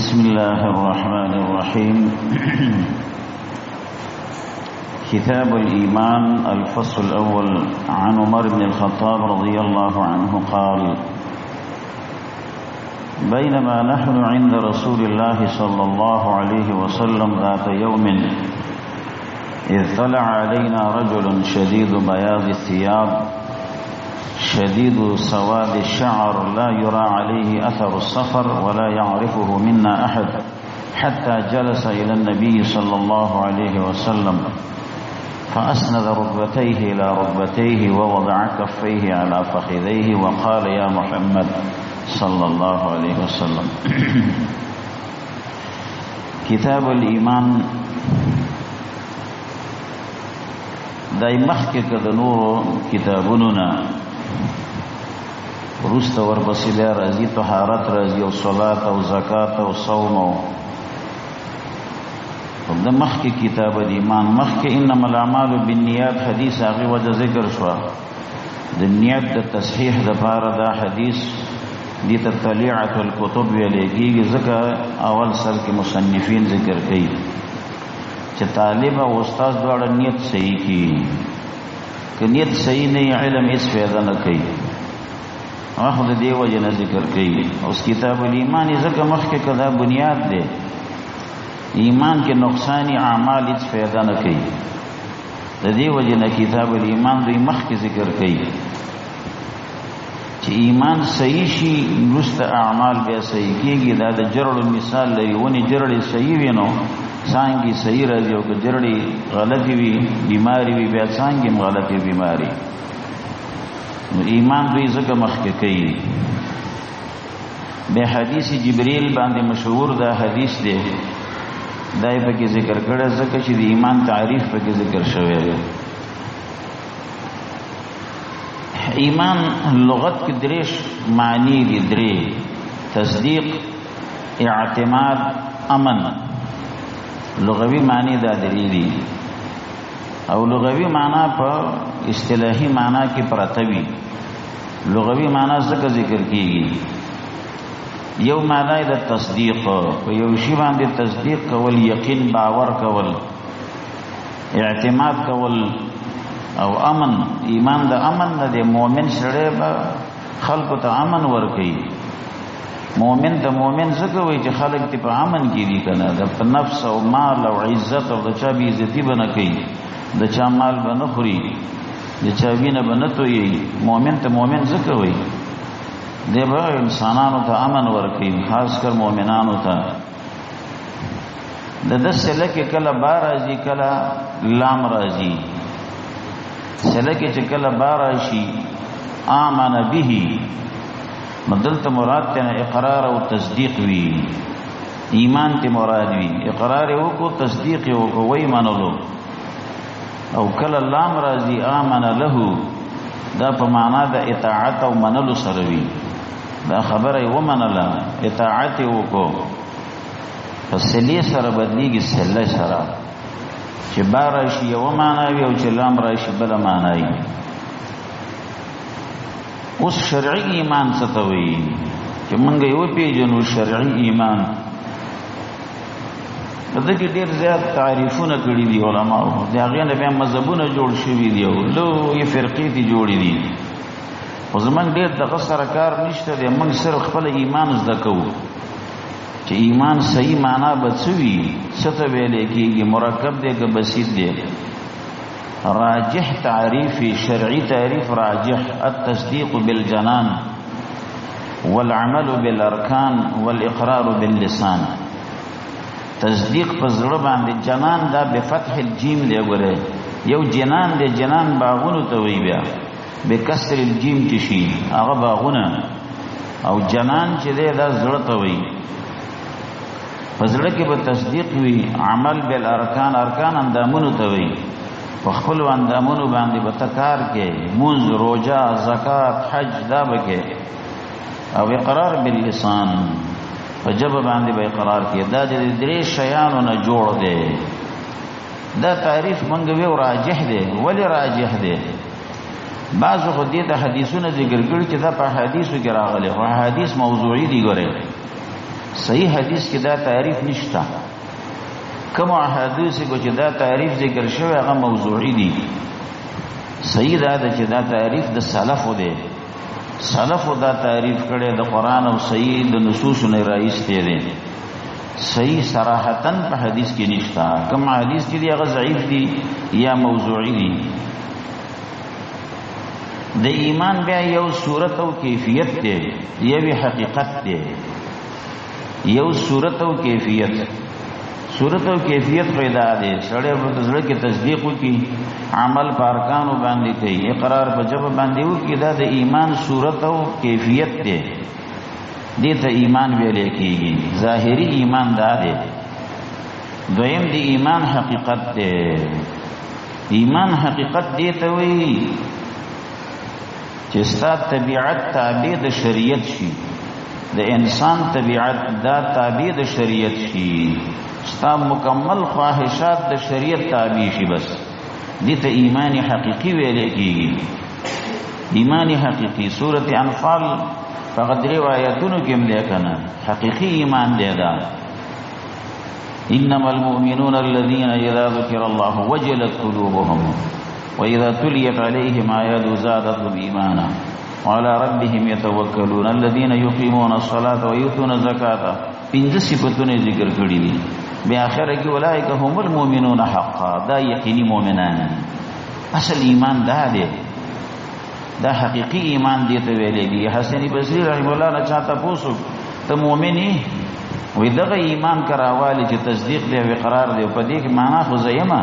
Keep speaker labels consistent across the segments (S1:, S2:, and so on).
S1: بسم الله الرحمن الرحيم. كتاب الإيمان، الفصل الأول. عن عمر بن الخطاب رضي الله عنه قال: بينما نحن عند رسول الله صلى الله عليه وسلم ذات يوم إذ طلع علينا رجل شديد بياض الثياب شديد سواد الشعر لا يرى عليه أثر السفر ولا يعرفه منا أحد حتى جلس إلى النبي صلى الله عليه وسلم فأسند ركبتيه إلى ركبتيه ووضع كفيه على فخذيه وقال: يا محمد صلى الله عليه وسلم. کتاب الایمان دای مخکې که د نورو کتابونو نه وروسته ورپسې بیا راځي طهارت راځي او صلات او زکات او صوم او د مخکې کتاب د ایمان مخکې انما الاعمال بالنیات حدیث هغې وجه ذکر شوه. د نیت د تصحیح دپاره دا حدیث دې ته طلیعة الکتب ویلی کېږي، ځکه اول سر کې مصنفین ذکر کوي چې طالب او استاد دواړه نیت صحیح کړي. که نیت صحیح نه وي علم هېڅ فایده نه کوي. هغه خو د دې وجې نه ذکر کوي. اوس کتاب الایمان یې ځکه مخکې که دا بنیاد دی، ایمان کې نقصاني اعمال هېڅ فایده نه کوي. د دې وجې نه کتاب الایمان دوی مخکې ذکر کوي چې ایمان صحیح شي وروسته اعمال بیا صحیح کېږي. دا د جرړو مثال لري، ونې جرړې صحیح وي نو څانګې صحیح راځي، او که جرړې غلطې وي بیماري وي بیا څانګې هم غلطې بیماري. نو ایمان دوی ځکه مخکې کوي. به حدیث جبریل باندې مشهور دا حدیث دی، دا یې پکې ذکر کړی ځکه چې د ایمان تعریف پکې ذکر شوی دی. ایمان لغت کې درې معنی دي، درې: تصدیق، اعتماد، امن. لغوي معنی دا درې دي، او لغوي معنی په اصطلاحي معنی کې پرته وي. لغوي معنی ځکه ذکر کیږي، یو معنی د تصدیق، په یو شی باندې تصدیق کول، یقین باور کول، اعتماد کول، او امن. ایمان د امن نه دی. مؤمن سړی به خلکو ته امن ورکوي. مؤمن ته مؤمن ځکه وایي چې خلک دې په امن کې دي که نه، د په نفس او مال او عزت او د چا بې عزتي به نه کوي، د چا مال به نه خوري، د چا وینه به نه تویوي. مؤمن ته مؤمن ځکه وایي دی به انسانانو ته امن ورکوي، خاص کر مؤمنانو ته. د ده صله کې کله با راځي، کله لام راځي. صله کې چې کله با راشي آمن به، نو دلته مراد ته اقرار او تصدیق وي، ایمان ته مراد وي. اقرار یې وکړو، تصدیق یې وکړو، ویې منلو. او کله لام راځي آمن له، دا په معنا د اطاعت او منلو سره وي. دا خبره یې ومنله، اطاعت یې وکړو، په صلې سره بدلیږي، صله سره چې با راشي یوه معنا وي او چې لام راشي بله معنا وي. اوس شرعي ایمان څه ته وایي چې موږ یې وپېژنو؟ شرعي ایمان په دې کې ډېر زیات تعریفونه کړي دي علماو، د هغې نه بیا مذهبونه جوړ شوي دي او لویې فرقې دي جوړې دي. خو زموږ ډېر دغه سره کار نشته دی. موږ صرف خپل ایمان زده کوو چې ایمان صحیح معنا به څه وي، څه ته ویلی کېږي، مرکب دی که بسیط دی. راجح تعریف، شرعي تعریف راجح، التصدیق بالجنان والعمل بالارکان والاقرار باللسان. تصدیق په زړه باندې، جنان دا بفتح الجیم دی، ګوره یو جنان دی، جنان باغونو ته وایي، بیا بکسر الجیم چې شي هغه باغونه، او جنان چې دی دا زړه ته وایي. په زړه کې به تصدیق وي، عمل بالارکان، ارکان اندامونو ته وایي، په خپلو اندامونو باندې به ته کار کې، مونځ، روژه، زکات، حج دا به کې، او اقرار باللسان، په ژبه باندې به اقرار کې. دا د درې شیانو نه جوړ دی. دا تعریف مونږ ویو راجح دی. ولې راجح دی؟ بعضو خو دې ته حدیثونه ذکر کړي چې دا په حدیثو کې راغلی، خو حدیث موضوعي دي. ګورئ صحیح حدیث کې دا تعریف نشته. کوم احادیث کې چې دا تعریف ذکر شوی هغه موضوعي دي. صحیح دا ده چې دا تعریف د سلفو دی، سلفو دا تعریف کړی د قرآن او صحیح د نصوص نه راایستی دی. صحیح صراحتاً په حدیث کې نشته. کوم حدیث چې دی هغه ضعیف دی یا موضوعي دی. د ایمان بیا یو صورت او کیفیت دی، یو حقیقت دی. یو صورت او کیفیت، صورت او کیفیت پیدا دی. سړی په زړه کې تصدیق وکړي، عمل په ارکانو باندې کوي، اقرار په ژبه باندې وکړي، دا د ایمان صورت او کیفیت دی. دې ته ایمان ویل کېږي. ظاهري ایمان دا دی. دویم د ایمان حقیقت دی. ایمان حقیقت دې ته وایي چې ستا طبیعت تابع د شریعت شي، د انسان طبیعت دا تابع د شریعت شي، ستا مکمل خواهشات د شریعت تابع شي، بس دې ته ایمان حقیقي ویل کېږي. ایمان حقیقي سورة انفال په درې آیتونو کې هم دی که نه، حقیقي ایمان دی دا. انما المؤمنون الذين اذا ذكر الله وجلت قلوبهم واذا تليت عليهم آياته زادتهم ایمانا وعلى ربهم يتوکلون الذين يقيمون الصلاة ويؤتون الزكاة. پنځه صفتونه ذکر کړي دي. بیا آخر کې اولئک هم المؤمنون حقا، دا یقیني مؤمنان دي. اصل ایمان دا دی، دا حقیقي ایمان دی ته ویلې دي. حسن بصري رحم الله نه چاته پوسو ته مؤمن یې؟ وی دغه ایمان کراوالی چې تصدیق دی او اقرار دی، په دې کې معنا خو زیمه.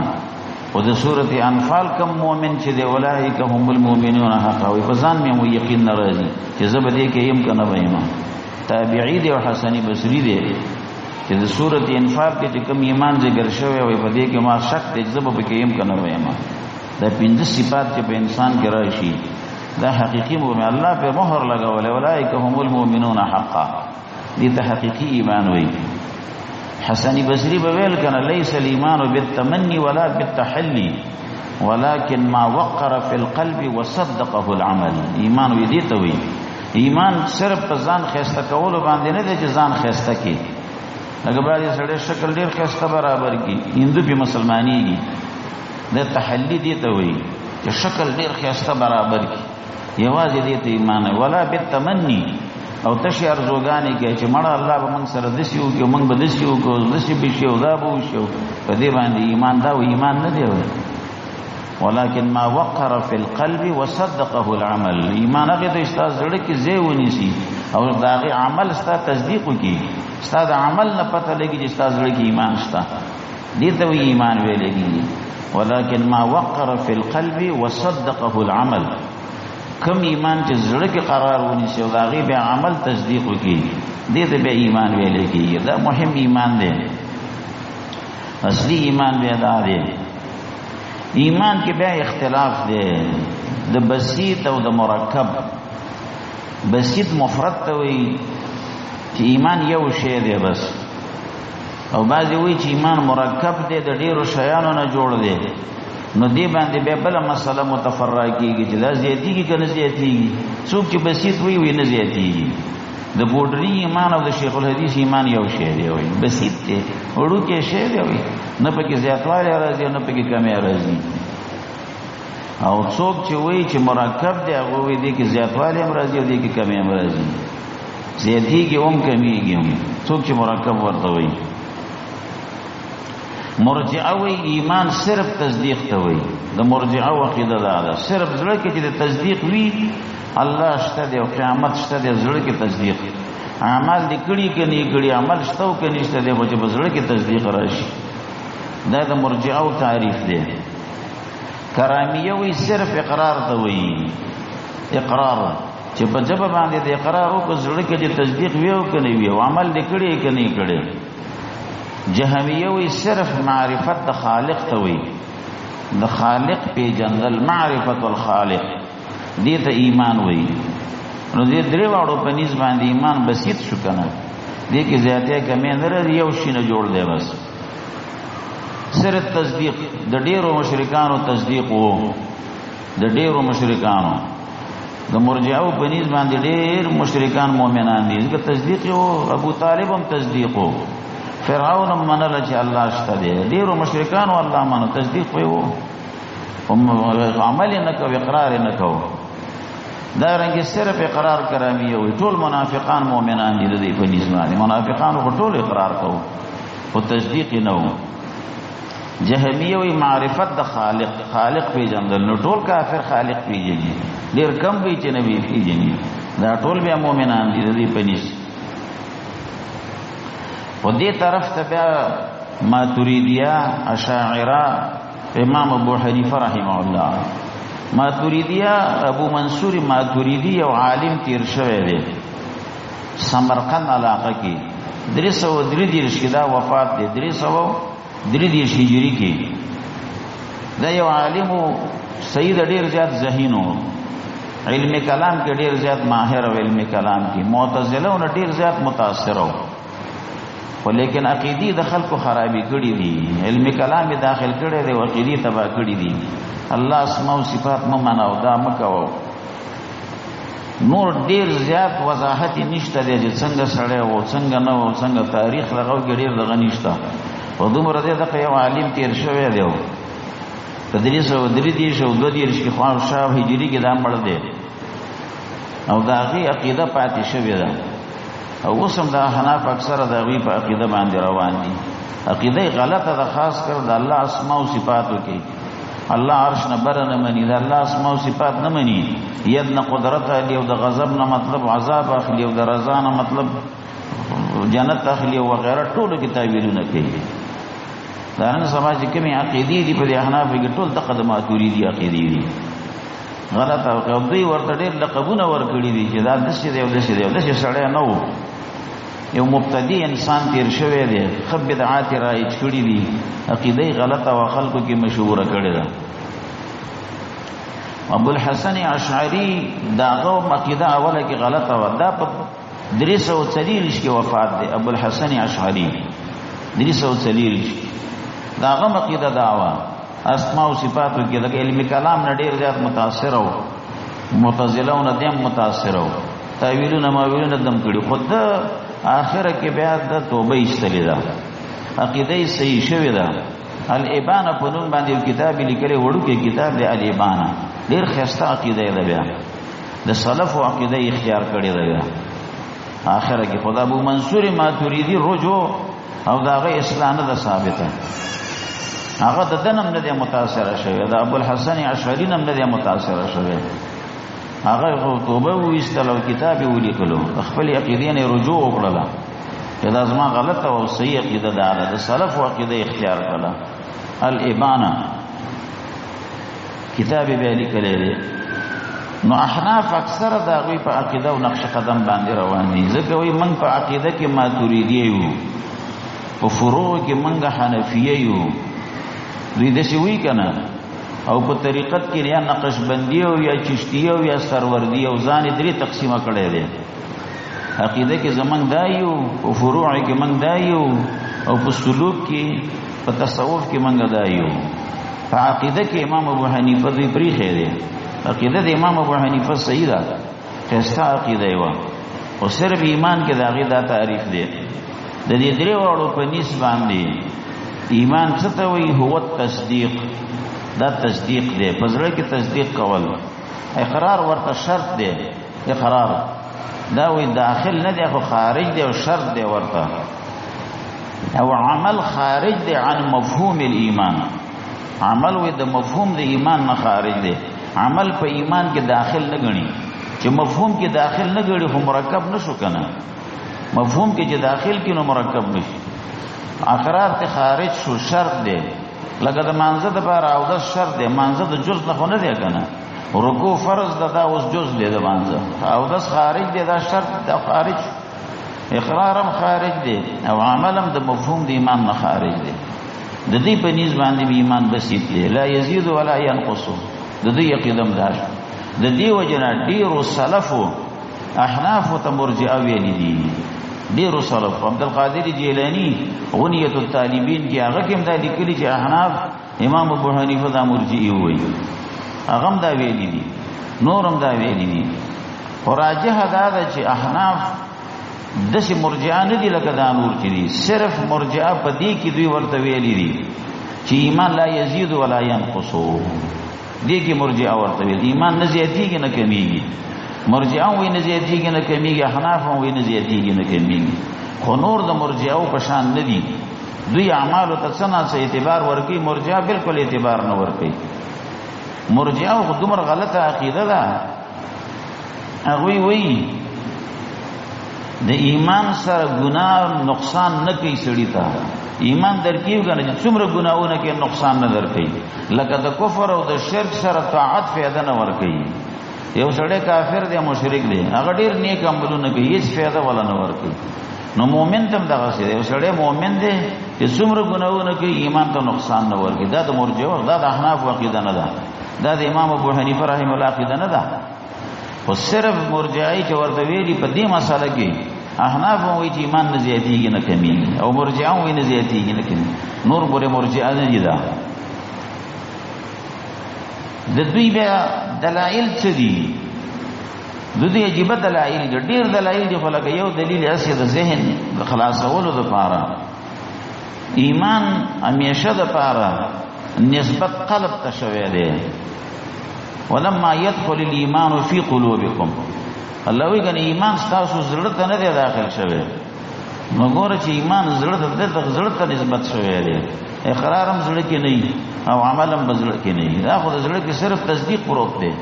S1: او د سورة انفال کم مؤمن چې دی اولئک هم المؤمنون حقا، وی په ځان مې مو یقین نه راځي چې زه به دې کې یم که نه به یم. تابعي دی او حسن بصري دی چې د سورة انفال کې چې کوم ایمان ذکر شوی وی په دې کې ما شک دی چې زه به پکې یم که نه به یم. دا پنځه صفات چې په انسان کې راشي دا حقیقي مؤمن، الله په مهر لګولی اولئک هم المؤمنون حقا، دې ته حقیقي ایمان وایي. حسن بصري به ویل کنه ليس الايمان بالتمني ولا بالتحلي ولكن ما وقر في القلب وصدقه العمل. ایمان وی دې ته وایي. ایمان صرف په ځان خسته کولو باندې نه دی چې ځان خسته کی، لکه بعضې سړی شکل ډېر خسته برابر کی، هندو پې مسلمانېږي. د تحلي دې ته وایي چې شکل ډېر خسته برابر کی، یوازې دې ته ایمان نه، ولا بالتمني او تشې ارزوګانې کوي چې مړه الله به موږ سره داسې وکړي، موږ به داسې وکړو، داسې به شي او دا به وشي، په دې باندې ایمان دا و ایمان نه دی وایي. ولكن ما وقر في القلب وصدقه العمل. ایمان هغې ته ستا زړه کې ځای ونیسي او د هغې عمل ستا تصدیق وکړي، ستا د عمل نه پته لګي چې ستا زړه کې ایمان شته، دې ته وایي ایمان ویلی کېږي. ولكن ما وقر في القلب وصدقه العمل، کم ایمان چې زړه کې قرار ونیسي او د هغې بیا عمل تصدیق وکړي، دې ته بیا ایمان ویلی کېږي. دا مهم ایمان دی، اصلي ایمان بیا دا دی. ایمان کې بیا اختلاف دی د بسیط او د مرکب. بسیط مفرد ته وایي چې ایمان یو شی دی بس، او بعضې وایي چې ایمان مرکب دی، د ډېرو شیانو نه جوړ دی. نو دې باندې بیا بله مسله متفرع کېږي چې دا زیاتېږي که نه زیاتېږي. څوک چې بسیط وایي وایي نه زیاتېږي. د بوډري ایمان او د شیخ الحدیث ایمان یو شی دی، وایي بسیط دی، وړوکی شی دی، وایي نه پکې زیاتوالی راځي او نه پکې کمی راځي. او څوک چې وایي چې مرکب دی هغه وایي دې کې زیاتوالی هم راځي او دې کې کمی هم راځي، زیاتېږي هم کمېږي هم. څوک چې مرکب ورته وایي. مرجئه وایي ایمان صرف تصدیق ته وایي. د مرجئه عقیده دا ده، صرف زړه کې چې د تصدیق وي الله شته دی او قیامت شته دی، زړه کې تصدیق، اعمال دې کړي که نه کړي، عمل شته او که نشته دی، خو چې په زړه کې تصدیق راشي، دا د مرجئه تعریف دی. کرامیه وایي صرف اقرار ته وایي، اقرار چې په ژبه باندې د اقرار وکړو، زړه کې چې تصدیق وي او که نه وي، او عمل دې کړي که نه کړي. جهمیه وایي صرف معرفت د خالق ته وایي، د خالق پیژندل، معرفت الخالق، دې ته ایمان وایي. نو دې درې واړو په نیز باندې ایمان بسیط شو که نه، دې کې زیاتې کمې نه راځي، یو شي نه جوړ دی بس. صرف تصدیق د ډېرو مشرکانو تصدیق وو، د ډېرو مشرکانو د مرجعو په نیز باندې ډېر مشرکان مؤمنان دي، ځکه تصدیق یو ابو طالب هم تصدیق وو، فرعون هم منله چې الله شته دی، ډېرو مشرکانو الله منه، تصدیق یې وو، عمل یې نه کوو، اقرار یې نه کوو. دا رنګ صرف اقرار کرامیه وي، ټول منافقان مؤمنان دي د دې په نیز باندې، منافقانو خو ټول اقرار کوو خو تصدیق یې نه وو. جهمیه وي معرفت د خالق، خالق پیژندل، نو ټول کافر خالق پیژني، ډېر کم وي چې نه پیژني، دا ټول بیا مؤمنان دي د دې په نیز. خو دې طرف ته بیا ماتریدیه، اشاعره، امام ابو حنیفه رحمه الله، ماتریدیه ابو منصور ماتریدی یو عالم تیر شوی دی سمرقند علاقه کې، 333 کې دا وفات دی، 333 هجری کې. دا یو عالم سید ډیر زیات ذهین و، علم کلام کې ډیر زیات ماهر او علم کلام کې معتزله نه ډیر زیات متاثر و، خو لیکن عقیدی د خلکو خرابې کړې دي، علم کلام یې داخل کړی دی او عقیدی تباه کړې دي. الله اسماء او صفات مه منه او دا مه کوه. نور ډیر زیات وضاحت یې نشته دی چې څنګه سړی و، څنګه نه و، څنګه تاریخ دغه کې ډیر دغه نشته. خو دومره دی دغه یو عالم تیر شوی دی په 333 او 32 کې خو شاه هجري کې دا مړ دی او د هغې عقیده پاتې شوې ده. او اوس هم د احناف اکثره د هغوی په عقیده باندې روان دي. عقیده یې غلطه ده، خاص کر د الله اسماء او صفاتو کې. الله عرش نه بره نه مني، د الله اسماء او صفات نه مني، ید نه قدرت اخلي او د غضب نه مطلب عذاب اخلي او د رضا نه مطلب جنت اخلي او وغیره، ټولو کې تاویلونه کوي. دا نن سبا چې کومې عقیدې دي په دې احنافو کې ټول دغه د ماتوریدي عقیدې دي، غلط او دوی ورته ډېر لقبونه ورکړي دي چې دا داسې دی او داسې دی او داسې سړی نه و، یو مبتدی انسان تیر شوی دی، ښه بدعات یې رایج کړي دي، عقیده یې غلطه وه، خلکو کې مشهوره کړې ده. ابوالحسن اشعري د هغه عقیده اوله کې غلطه وه، دا په 340 کې وفات دی. ابوالحسن اشعري 340 د هغه عقیده دا وه، اسماء او صفاتو کې د علم کلام نه ډېر زیات متاثر و، معتزله نه دیم متاثر و، تاویلونه ماویلونه دم کړي، خو د آخره کې بیا د توبه ایستلې ده، عقیده یې صحیح شوې ده. الابانه په نوم باندې یو کتاب یې لیکلی، وړوکی کتاب دی الابانه، ډېر ښایسته عقیده یې ده، بیا د سلفو عقیده یې اختیار کړې ده. بیا آخره کې خو د ابو منصور ماتریدي رجوع او د هغه اصلاح نه ده ثابته، هغه د ده نه دی متاثره شوی، د ابوالحسن اشعري نه نه دی متاثره شوی، هغه خو توبه وویستله او کتاب یې ولیکلو، د خپلې عقیدې نه یې رجوع وکړله چې دا زما غلطه او صحیح عقیده دا ده، د سلفو عقیده یې اختیار کړله. الابانه کتاب یې بیا لیکلی دی. نو احناف اکثره د هغوی په عقیده او نقش قدم باندې روان دي، ځکه وایي موږ په عقیده کې ماتوریدیه یو، په فروع کې موږ حنفیه یو، دوی داسې وایي که نه، او په طریقت کې یا نقشبندي او یا چشتیه او یا سروردي او ځان یې درې تقسیمه کړی دی. عقیده کې زمونږ دا یو، په فروع کې موږ دا یو، او په سلوک کې په تصوف کې موږ دا یو. په عقیده کې امام ابو حنیفه دوی پریښی دی، عقیده د امام ابو حنیفه صحیح ده، ښایسته عقیده یې وه، خو صرف ایمان کې د هغې دا تعریف دی. د دې درې واړو په نیس باندې ایمان څه ته وایي؟ هو التصدیق، دا تصدیق دی، په زړه کې تصدیق کول، اقرار ورته شرط دی. اقرار دا وایي داخل نه دی خو خارج دی او شرط دی ورته، او عمل خارج دی عن مفهوم الایمان، عمل وایي د مفهوم د ایمان نه خارج دی، عمل په ایمان کې داخل نه ګڼي، چې مفهوم کې داخل نه ګڼي خو مرکب نشو کنه، مفهوم کې چې داخل کې نو مرکب نشي. اقرار ته خارج شو شرط دی، لکه د مانځه دپاره اودس شرط دی، مانځه د جز نه خو نه دی که نه، رکوع فرض ده دا اوس جز دی د مانځه، اودس خارج دی دا شرط دا خارج، اقرار هم خارج دی او عمل هم د مفهوم د ایمان نه خارج دی. د دې په نیز باندې ایمان بسیط دی، لا یزید ولا ینقص، د دې عقیده هم دا شو. د دې وجې نه ډېرو سلفو احنافو ته مرجئه ویلي دي، ډېرو سلف، عبدالقادر جیلاني غنیة الطالبین کې هغه کې هم دا لیکلي چې احناف امام ابو حنیفه دا مرجئي وایي، هغه هم دا ویلي دي. نور هم دا ویلي دي. خو راجح دا ده چې احناف داسې مرجعه نه دي لکه دا نور چې دي. صرف مرجعه په دې کې دوی ورته ویلي دي چې ایمان لا یزید ولا ینقص. دې کې مرجعه ورته ویل ایمان نه زیاتېږي نه کمیږي. مرجعه وایي نه زیاتېږي نه کمیږي، احناف هم وایي نه زیاتېږي نه کمیږي. خو نور د مرجعو په شان نه دي. دوی اعمالو ته څه نا څه اعتبار ورکوي، مرجعه بالکل اعتبار نه ورکوي. مرجعه خو دومره غلطه عقیده ده، هغوی وایي د ایمان سره ګناه نقصان نه کوي سړي ته. ایمان درکوي که نه چې څومره ګناهونه کوي نقصان نه درکوي، لکه د کفر او د شرک سره طاعت فایده نه ورکوي. یو سړی کافر دی مشرک دی، هغه ډېر نیک عملونه کوي، هېڅ فایده ولا نه ورکوي. نو مؤمن ته هم دغسې دی، یو سړی مؤمن دی چې څومره ګناهونه کوي ایمان ته نقصان نه ورکوي. دا د مرجعو، دا د احنافو عقیده نه ده، دا د امام ابو حنیفه رحمه الله عقیده نه ده. خو صرف مرجعي چې ورته ویلي په دې مسله کې احناف هم وایي چې ایمان نه زیاتېږي نه کمیږي، او مرجعه هم وایي نه زیاتېږي نه کمیږي. نور پورې مرجعه نه دي. دا د دوی بیا دلایل څه دي؟ د دوی عجیبه دلایل دي، ډېر دلایل دي، خو لکه یو دلیل هسې د ذهن د خلاصولو دپاره، ایمان همیشه دپاره نسبت قلب ته شوی دی. ولما يدخل الايمان في قلوبكم، الله وی کنه ایمان ستاسو زړه ته نه دی داخل شوی. نو ګوره چې ایمان زړه ته دلته زړه ته نسبت شوی دی، اقرار هم زړه کې نه او عمل هم په زړه کې نه. دا خو د زړه کې صرف تصدیق پروت دی،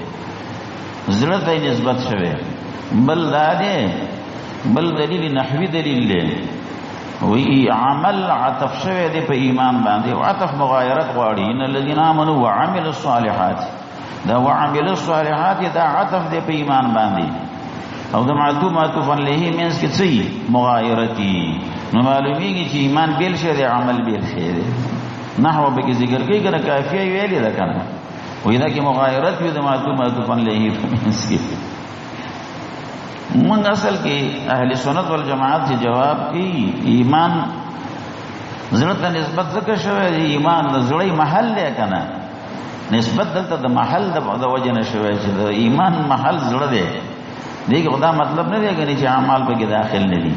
S1: زړه ته نسبت شوی. بل دا دی، بل دلیل نحوي دلیل دی، وی عمل عطف شوی دی په ایمان باندې، عطف مغایرت غواړي. ان الذين امنوا وعملوا الصالحات، دا وعملوا الصالحات دا عطف دی په ایمان باندې، او د معطوف معطوف علیه مینس کې څه مغایرتی. نو معلومیږي چې ایمان بیل شی دی، عمل بیل شی دی. نحو به کې ذکر کوي کنه، کافیه ویلې ده کنه، وی دا کې مغایرت وي د معطوف معطوف علیه په مینس کې. موږ اصل کې اهل سنت والجماعت چې جواب کوي ایمان زړه ته نسبت ځکه شوی دی، ایمان د زړه محل دی کنه، نسبت دلته د محل د وجه نه شوی چې د ایمان محل زړه دی. دې کې خدا مطلب نه دی ګنې چې اعمال پکې داخل نه دي،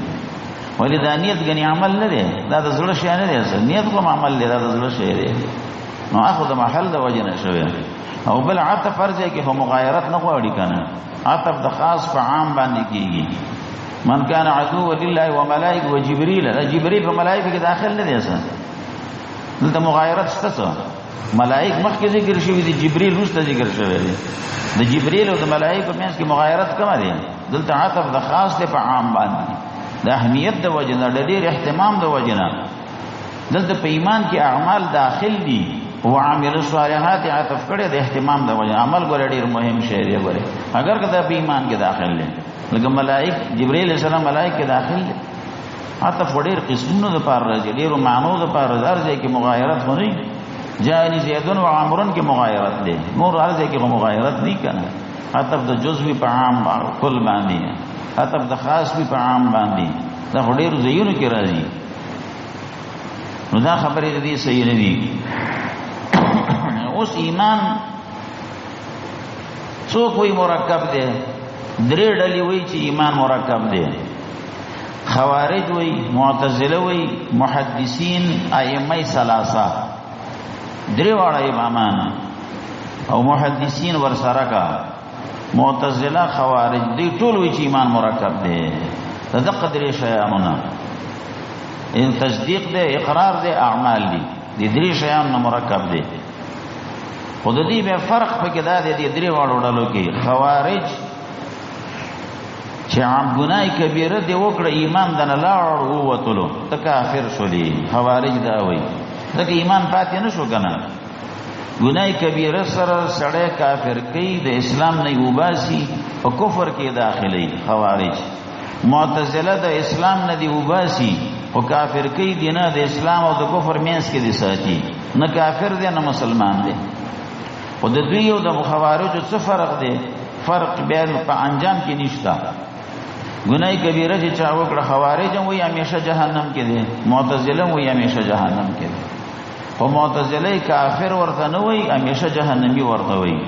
S1: ولې دا نیت ګنې عمل نه دی، دا د زړه شی نه دی، اصل نیت کوم عمل دی، دا د زړه شی دی. نو اخو د محل د وجه نه شوی. او بل عطف فرض کې خو مغایرت نه غواړي کنه، عطف د خاص په عام باندې کیږي. من کان عدو لله وملائکه وجبريل، دا جبريل په ملائکه کې داخل نه دی، اصل دلته مغایرت شته. څه ملائک مخکې ذکر شوی دی، جبريل وروسته ذکر شوی دی. د جبريل او د ملائکه په منځ کې مغایرت کومه دی؟ دلته عطف د خاص دی په عام باندې، د اهمیت د وجه نه، د ډېر اهتمام د وجه نه. دلته په ایمان کې اعمال داخل دي، وعمل الصالحات عطف کړي د اهتمام د وجه. عمل ګوره ډېر مهم شی دی ګوره، اگر که دا په ایمان کې داخل دی، لکه ملائک جبريل علیه السلام ملائک کې داخل دی. عطف ډېر قسمونو د پاره راځي، ډېرو معنو د پاره راځي، هر ځای کې مغایرت خو نه. جاءني زیدون و عمرون کې مغایرت دی، نور هر ځای کې خو مغایرت نه کنه. عطف د جزء په عام کل باندې، عطف د خاص په عام باندې، دا خو ډېرو ځایونو کې راځي. نو دا خبرې د دې صحیح نه دي. اوس ایمان څوک وایي مرکب دی؟ درې ډلې وایي چې ایمان مرکب دی. خوارج وایي، معتزله وایي، محدثین، ائمه ثلاثه، درې واړه امامان او محدثین ورسره کا. معتزله، خوارج، دوی ټول وایي چې ایمان مرکب دی. د دقه درې شیانو نه، ان تصدیق دی، اقرار دی، اعمال دی، د درې شیانو نه مرکب دی. خو د دې بیا فرق پکې دا دی، د درې واړو ډلو کې خوارج چې عام ګناه کبیره دی وکړه، ایمان د نه لاړ ووتلو، ته کافر شولې. خوارج دا وایي ځکه ایمان پاتې نه شو کنه. ګناه کبیره سره سړی کافر کوي، د اسلام نه وباسي، په کفر کې داخلي خوارج. معتزله د اسلام نه دی وباسي، خو کافر کوي دی نه، د اسلام او د کفر مینس کې دی ساتي، نه کافر دی نه مسلمان دی. خو د دوی او د خوارجو څه فرق دی؟ فرق بیا په انجام کې نشته. ګناه کبیره چې چا وکړه، خوارج هم وایي همیشه جهنم کې دی، معتزله هم وایي همیشه جهنم کې دی. خو معتزله کافر ورته نه وایي، همیشه جهنمي ورته وایي.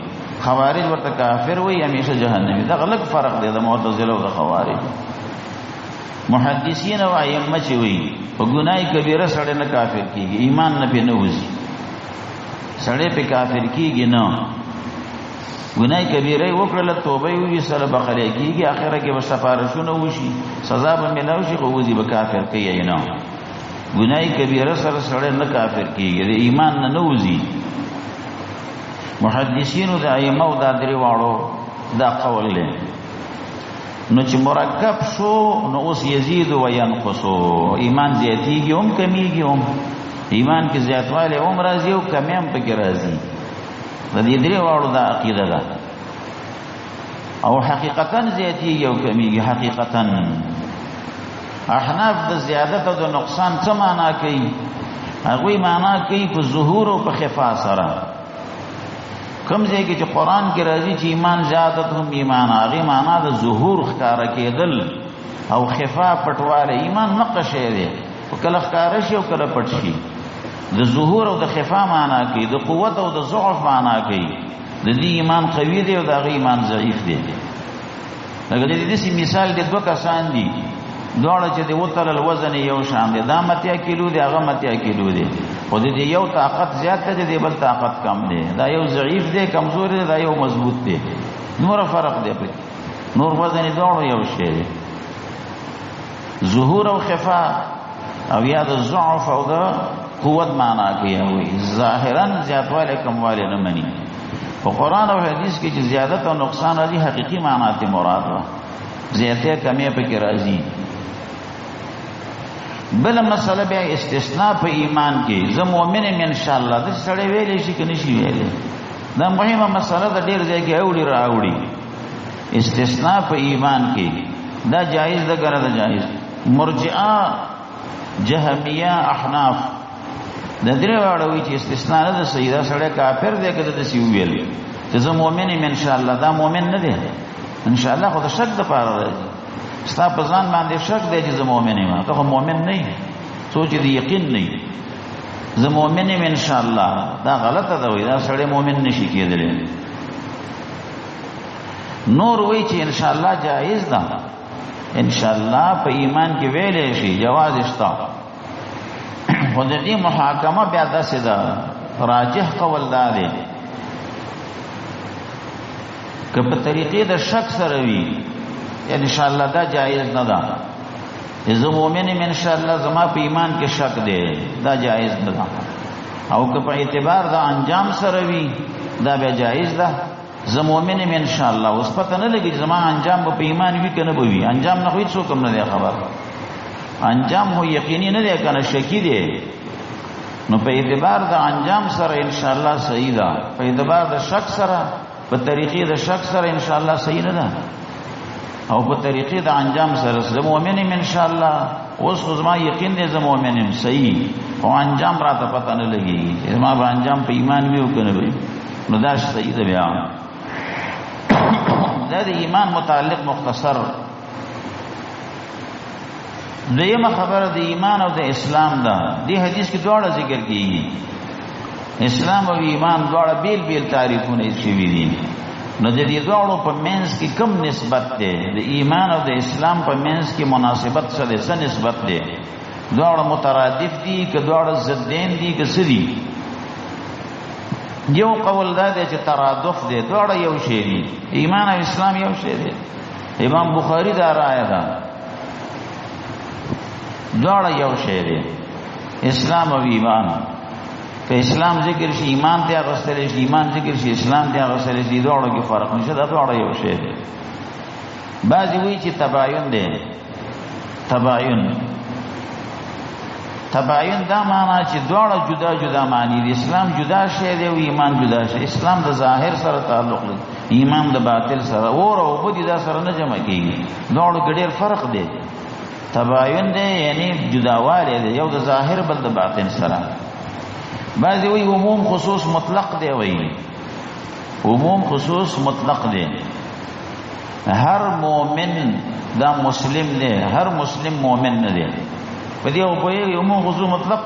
S1: خوارج ورته کافر وایي، همیشه جهنمي. دغه لږ فرق دی د معتزله او د خوارج. محدثین او ائمه چې وایي په ګناه کبیره سړی نه کافر کیږي، ایمان نه پې نه وځي، سړی پې کافر کیږي نه. ګناه کبیره یې وکړله، توبه یې وویستله، بخښلی کیږي، اخره کې به سفارشونه وشي، سزا به میلاو شي، خو وځي به کافر کوي نه. ګناه کبیره سره سړی نه کافر کیږي، د ایمان نه نه وځي. محدثینو د ائمه او دا درې واړو دا قول دی. نو چې مرکب شو نو اوس یزید و ینقص، ایمان زیاتیږي هم کمیږي هم، ایمان کې زیاتوالی هم راځي او کمی هم پکې راځي. د دې درې واړو دا عقیده ده. او حقیقتا زیاتیږي او کمیږي حقیقتا. احناف د زیادت او د نقصان څه معنا کوي؟ هغوی معنا کوي په ظهور او په خفا سره. کوم ځای کې چې قرآن کې راځي چې ایمان زیادت هم ایمان، هغې معنا د ظهور ښکاره کېدل او خفا پټوالی. ایمان نقه شی دی، خو کله ښکاره شي او کله پټ شي. د ظهور او د خفا معنا کوي، د قوت او د ضعف معنا کوي. د دې ایمان قوي دی او د هغې ایمان ضعیف دی. لکه د دې داسې مثال دی، دوه کسان دي، دواړه چې دی وتلل وزن یې یو شان دی، دا 80 کیلو دی، هغه 80 کیلو دی، خو د دې یو طاقت زیات دی، د دې بل طاقت کم دی. دا یو ضعیف دی، کمزور دی، دا یو مضبوط دی، نور فرق دی پکې، نور وزن یې دواړو یو شی دی. ظهور او خفا او یا د ضعف او د قوت معنا کوي. هغوی ظاهراً زیاتوالی کموالی نه مني. په قرآن او حدیث کې چې زیادت او نقصان راځي، حقیقي معنا ته مراد ده، زیاتې کمې پکې راځي. بل مسله بیا استثناء په ایمان کې، زه مؤمن یم ان شاء الله، داسې سړی ویلی شي که نه شي ویلی؟ دا مهمه مسله ده، ډېر ځای کې اوړي را اوړي. استثناء په ایمان کې دا جایز ده که نه ده جایز؟ مرجئه، جهمیه، احناف د درې واړه وایي چې استثناء نه ده صحیح، دا سړی کافر دی که ده داسې وویل چې زه مؤمن یم ان شاء الله، دا مؤمن نه دی. ان شاء الله خو د شک دپاره راځي، ستا په ځان باندې شک دی چې زه مؤمن یم، ته خو مؤمن نه یې، څوک چې د یقین نه یې، زه مؤمن یم ان شاء الله، دا غلطه ده، وایي دا سړی مؤمن نشي کېدلی. نور وایي چې ان شاء الله جایز ده، ان شاء الله په ایمان کې ویلی شي، جواز شته. خو د دې محاکمه بیا داسې ده، راجح قول دا دی که په طریقې د شک سره وي ان شاء الله دا جایز نه ده. زه مؤمن یم ان شاء الله، زما په ایمان کې شک دی، دا جایز نه ده. او که په اعتبار د انجام سره وي دا بیا جایز ده. زه مؤمن یم ان شاء الله، اوس پته نه لګي چې زما انجام به په ایمان وي که نه به وي. انجام نه خو هېڅوک هم نه دی خبر، انجام هو یقیني نه دی که نه شکي دی. نو په اعتبار د انجام سره ان شاء الله صحیح ده، په اعتبار د شک سره، په طریقې د شک سره ان شاء الله صحیح نه ده، او په طریقې د انجام سره زه مؤمن یم ان شاء الله، اوس خو زما یقین دی زه مؤمن یم صحیح، خو انجام راته پته نه لګېږي چې زما به انجام په ایمان وي او که نه وي، نو دا صحیح ده. بیا دا د ایمان متعلق مختصر. دویمه خبره د ایمان او د اسلام ده. دې حدیث کې دواړه ذکر کیږي، اسلام او ایمان دواړه بیل بیل تعریفونه شوي دي. نو د دې دواړو په منځ کې کوم نسبت دی؟ د ایمان او د اسلام په منځ کې مناسبت څه دی، څه نسبت دی؟ دواړه مترادف دي که دواړه ضدین دي که څه دي؟ یو قول دا دی چې ترادف دی، دواړه یو شی دي، ایمان او اسلام یو شی دی. امام بخاری دا رائے ده، دواړه یو شی دی، اسلام او ایمان. که اسلام ذکر شي ایمان ته اغستل شي، ایمان ذکر شي اسلام ته اغستل شي، دواړو کې فرق نشته، دا دواړه یو شی دی. بعضې وایي چې تباین دی. تباین، تباین دا معنا چې دواړه جدا جدا معنی دي، اسلام جدا شی دی او ایمان جدا شی. اسلام د ظاهر سره تعلق لري، ایمان د باطل سره، اور او بدی دا سره نه جمع کیږي، دواړو کې ډېر فرق دی. تباین دی یعنی جداوالی دی، یو د ظاهر بل د باطن سره. بعضې وایي عموم خصوص مطلق دی، وایي عموم خصوص مطلق دی، هر مؤمن دا مسلم دی، هر مسلم مؤمن نه دی. په دې او پوهېږي عموم خصوص مطلق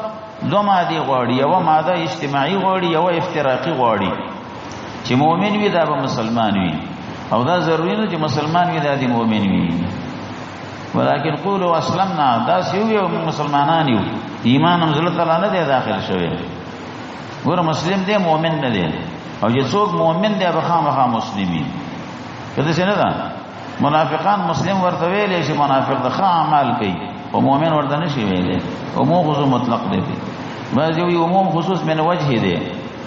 S1: دوه مادې غواړي، یوه ماده اجتماعي غواړي، یوه افتراقي غواړي. چې مؤمن وي دا به مسلمان وي، او دا ضروري نه چې مسلمان وي دا دې مؤمن وي. ولكن قولوا اسلمنا، دا سیو یو مسلمانان یو، ایمان هم زړه ته لا نه دی داخل شوی. ګوره مسلم دی مؤمن نه دی، او چې څوک مؤمن دی به خامخا مسلم وي. که داسې نه ده، منافقان مسلم ورته ویلی شي، منافق د ښه اعمال کوي، خو مؤمن ورته نه شي ویلی. عموم خصوص مطلق دی، بعضې وایي عموم خصوص من وجه دی،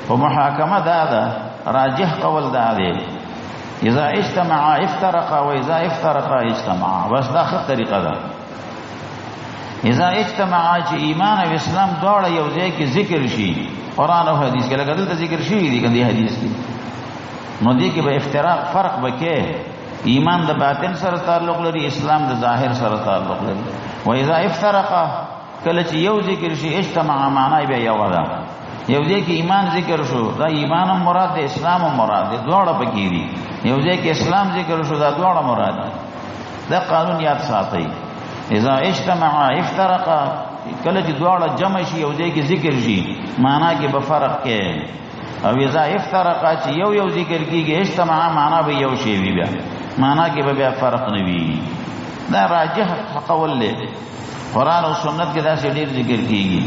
S1: خو محاکمه دا ده، راجح قول دا دی، اذا اجتمع افترق واذا افترق اجتمع. بس دا ښه طریقه ده. اذا اجتمع چې ایمان او اسلام دواړه یو ځای کې ذکر شي، قرآن او حدیث کې، لکه دلته ذکر شوي دي که دې حدیث کې، نو دې کې به افتراق فرق به کې، ایمان د باطن سره تعلق لري، اسلام د ظاهر سره تعلق لري. و اذا افترق کله چې یو ذکر شي اجتماع معنا بیا یو ده. یو ځای کې ایمان ذکر شو، دا ایمان هم مراد دی، اسلام هم مراد دی، دواړه پکې دي. یو ځای کې اسلام ذکر شو، دا دواړه مراد دي. دا قانون یاد ساتئ. اذا اجتمع افترق، کله چې دواړه جمع شي یو ځای کې ذکر شي، معنا کې به فرق کې. او اذا افترق چې یو یو ذکر کیږي، اجتماع معنا به یو شی وي، بیا معنا کې به بیا فرق نه وي. دا راجح قول دی، قرآن او سنت کې داسې ډېر ذکر کیږي.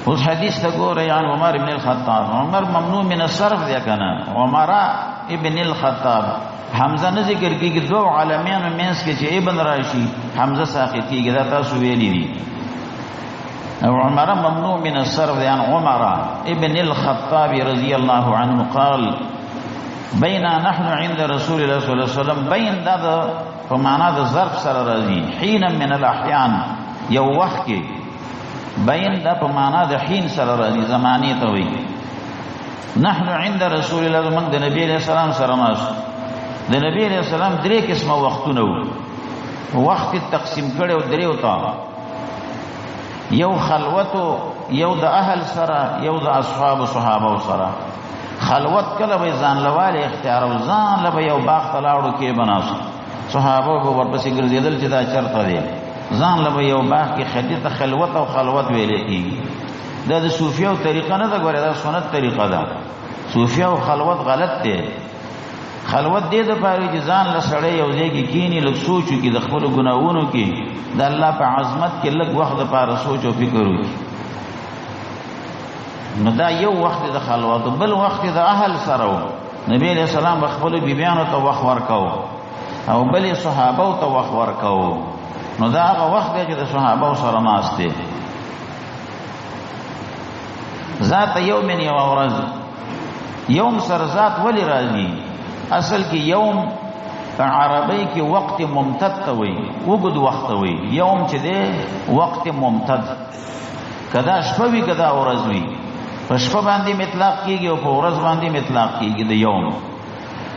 S1: اوس حدیث ته ګورئ، عن عمر ابن الخطاب، عمر ممنوع من الصرف دی که نه، عمر ابن الخطاب حمزه نه ذکر کیږي، دوه عالمیانو منځ کې چې ابن راشي حمزه ساقط کیږي، دا تاسو ویلي دي. او عمر ممنوع من الصرف دی. عن عمر ابن الخطاب رضی الله عنه قال بينا نحن عند رسول الله صلى الله عليه وسلم، بین دا په معنا د ظرف سره راځي، حين من الاحيان، یو وخت کې، بین دا په معنا د حین سره راځي، زمانې ته وایي. نحن عند رسول الله، موږ د نبی علیہ السلام سره ناست. د نبی علیہ السلام درې قسمه وختونه وو، وخت تقسیم کړی او درېو ته، یو خلوت، یو د اهل سره، یو د اصحاب صحابه سره. خلوت کله به ځان لواله اختیار او ځان له به یو باغ ته لاړو کې بناست، صحابه به ورپسې ګرځېدل چې دا چرته دی، ځان له به یو باغ کې خدي ته خلوت او خلوت ویلې کېږي. دا د صوفیو طریقه نه ده، ګوره دا سنت طریقه ده. صوفیو خلوت غلط دی. خلوت دې د پاره چې ځان له سړی یو ځای کې کینی، لږ سوچ وکړي د خپلو ګناهونو کې، د الله په عظمت کې لږ وخت د پاره سوچ او فکر وکړي. نو دا یو وخت د خلوت. بل وخت د اهل سره و، نبی علیہ السلام به خپلو بیبیانو ته وخت ورکاو او بلې صحابو ته وخت ورکاو. نو دا هغه وخت دی چې د صحابو سره ناست دی. ذات یوم یوه ورځ، یوم سره ذات ولې راځي؟ اصل کې یوم په عربۍ کې وقت ممتد ته وایي، اوږد وخت ته وایي. یوم چې دی وقت ممتد، که دا شپه وي که دا ورځ وي، په شپه باندې مطلق کېږي او په ورځ باندې مطلق کېږي د یوم.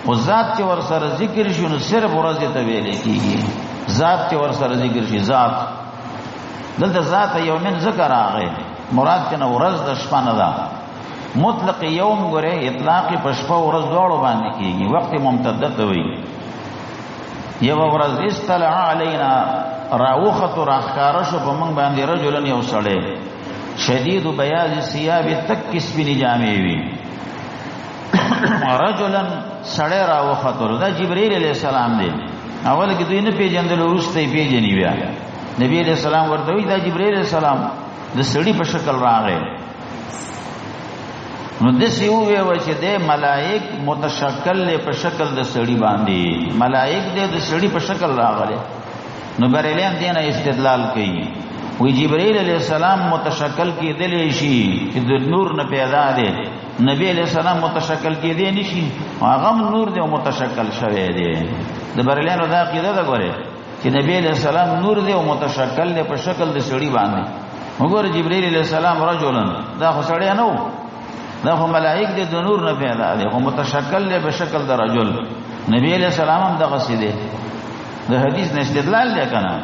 S1: خو ذات چې ورسره ذکر شي نو صرف ورځې ته ویلی کېږي. ذات چې ورسره ذکر شي، ذات دلته ذات یومن ذکر راغی، مراد چې نه ورځ د شپه نه ده. مطلق یوم ګوره اطلاق په شپه ورځ دواړو باندې کېږي، وقت ممتد ته وایي. یوه ورځ اطلع علینا، راوخت راښکاره شو په موږ باندې رجلن یو سړی، شدید بیاض ثیاب، تک سپینې جامې وي. رجلن سړی راوختلو، دا جبرئیل علیه السلام دی. اول کې دوی نه پېژندل، وروسته یې پېژني. بیا نبی علیه السلام ورته وایي دا جبرئیل علیه السلام د سړي په شکل راغی. نو داسې وویل چې دی ملائک متشکل دی په شکل د سړي باندې، ملائک دی د سړي په شکل راغلی. نو بریلیان دې نه استدلال کوي، وی جبرئیل علیه السلام متشکل کېدلی شي چې د نور نه پیدا دی، نبی علیه السلام متشکل کېدی نه شي، هغه هم نور دی او متشکل شوی دی. د بریلیانو دا عقیده ده ګورې چې نبی علیه السلام نور دی او متشکل دی په شکل د سړي باندې. وګوره جبرئیل علیه السلام رجلن، دا خو سړی نه و، دا خو ملائک دی د نور نه پیدا دی، خو متشکل دی په شکل د رجل. نبی علیه السلام هم دغسې دی. د حدیث نه استدلال دی که نه؟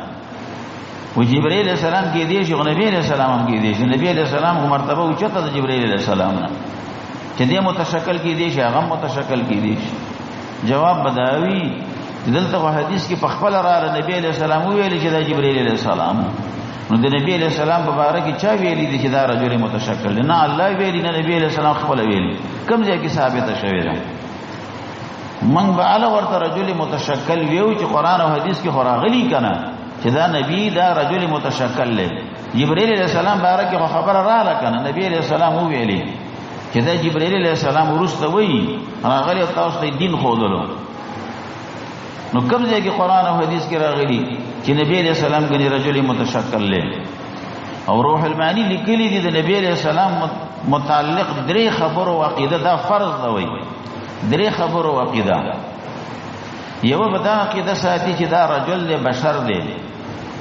S1: و جبرئیل علیه السلام کې دی شي، خو نبی علیه السلام هم کې دی شي. نبی علیه السلام خو مرتبه اوچته د جبرئیل علیه السلام نه، چې دی متشکل کې دی شي، هغه متشکل کې دی شي. جواب به دا وي چې دلته خو حدیث کې په خپله راغله، نبی علیه السلام وویل چې دا جبرئیل علیه السلام. نو د نبی علیہ السلام په باره کې چا ویلي دي چې دا رجل متشکل دی؟ نه الله ویلي، نه نبی علیہ السلام خپل ویلي. کوم ځای کې ثابته شوې ده؟ من به اله ورته رجل متشکل ویو چې قرآن او حدیث کې خو راغلي که نه چې دا نبی دا رجل متشکل دی. جبرئیل علیہ السلام باره کې خو خبره راغله که نه؟ نبی علیہ السلام وویلي چې دا جبرئیل علیہ السلام وروسته وایي راغلی او تاسو ته دین ښودلو. نو کوم ځای کې قرآن او حدیث کې راغلي چې نبی علیہ السلام ګنې رجل متشکل دی؟ او روح المانی لیکلي دي د نبی علیہ السلام متعلق درې خبرو عقیده دا فرض ده. وایي درې خبرو عقیده، یو به دا عقیده ساتي چې دا رجل دی، بشر دی،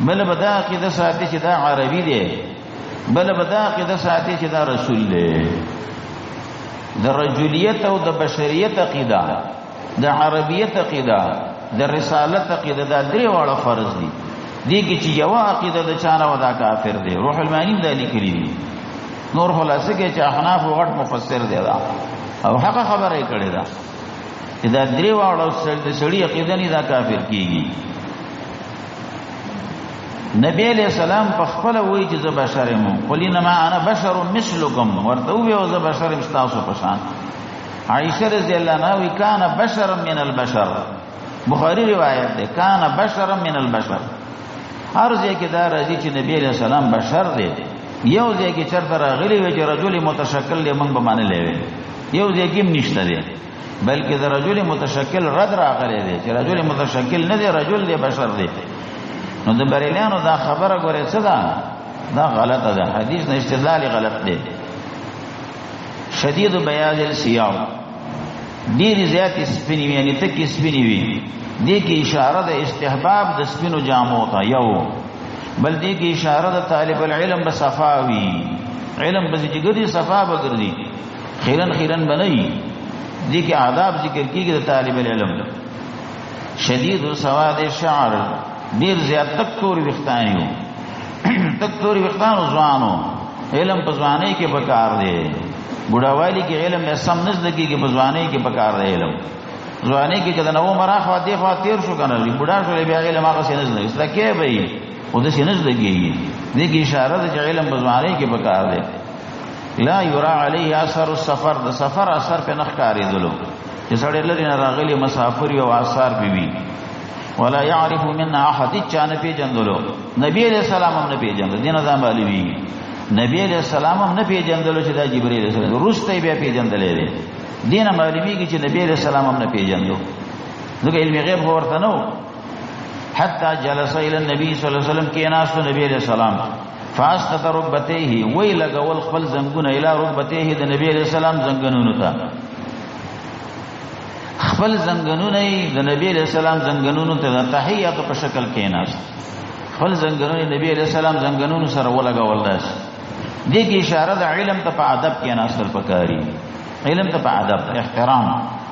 S1: بل به دا عقیده ساتي چې دا عربي دی، بل به دا عقیده ساتي چې دا رسول دی. د رجولیت او د بشریت عقیده، د عربیت عقیده، د رسالت عقیده، دا درې واړه فرض دي. دې کې چې یوه عقیده د چا نه وه دا کافر دی. روح المانی دا لیکلي دي. نور خلاصه کې چې احناف غټ مفسر دی دا، او حق خبره یې کړې ده چې دا درې واړه د سړي عقیده نه دا کافر کیږي. نبی علیہ السلام په خپله وایي چې زه بشر یم، قل انما انا بشر مثلکم، ورته ووایه زه بشر یم ستاسو په شان. عائشہ رضی الله عنها وی کان بشرا من البشر، بخاری روایت ده، کان بشرا من البشر. هر ځای کې دا راځي چې نبی علیہ السلام بشر دی. یو ځای کې چرته راغلی وي چې رجل متشکل دی، موږ به منلی وي، یو ځای کې هم نشته دی، بلکې د رجل متشکل رد راغلی دی چې رجل متشکل نه دی، رجل دی، بشر دی. نو د بریلیانو دا خبره ګورې څه ده؟ دا غلطه ده، حدیث نه استدلال غلط دی. شدید بیاض الثياب، ډېرې زیاتې سپینې وي، یعنې تکې سپینې وي. دې کې اشاره د استحباب د سپینو جامو ته یو، بل دې کې اشاره د طالب العلم به صفا وي، علم به چې ګرځي صفا به ګرځي، خیرن خیرن به نه وي. دې کې آداب ذکر کېږي د طالب العلم. شدید سواد شعر، ډېر زیات تک تور ویښتان یو، تک تور ویښتان ځوانو، علم په ځوانۍ کې پکار دی، بوډاوالي کې علم یې سم نه زده کېږي، په ځوانۍ کې پکار دی علم. ځوانۍ کې که د نوو عمر اخوا دې خوا تېر شو که نه، بوډا شو بیا علم هغسې نه زده کېږي، زده کې به یې خو داسې نه زده کېږي. دې کې اشاره ده چې علم په ځوانۍ کې پکار دی. لا یرا علیه اثر السفر، د سفر اثر پې نه ښکارېدلو چې سړی لرې نه راغلی مسافر یو آثار پې وي. ولا يعرف منا احد، چا نه پېژندلو، نبی علیہ السلام هم نه پېژندلو. دې نه دا معلومېږي نبی علیہ السلام هم نه پېژندلو چې دا جبرئیل علیہ السلام، وروسته یې بیا پېژندلی دی. دې نه معلومېږي چې نبی علیہ السلام هم نه پېژندو، ځکه علم غیب خو ورته نه و. حتی جلس الی النبی صلی الله علیه وسلم، کېناستو نبی علیہ السلام، فاسقط رکبتیه، وی لګول خپل زنګونه الی رکبتیه، د نبی علیہ السلام زنګونونو ته، خپل زنګونونه د نبی علیہ السلام زنګونونو ته د تحیات په شکل کېناست، خپل زنګونونه نبی علیہ السلام زنګونونو سره ولګول. داسې دې کې اشاره د علم ته په ادب کېناستل پکاري، علم ته په ادب احترام،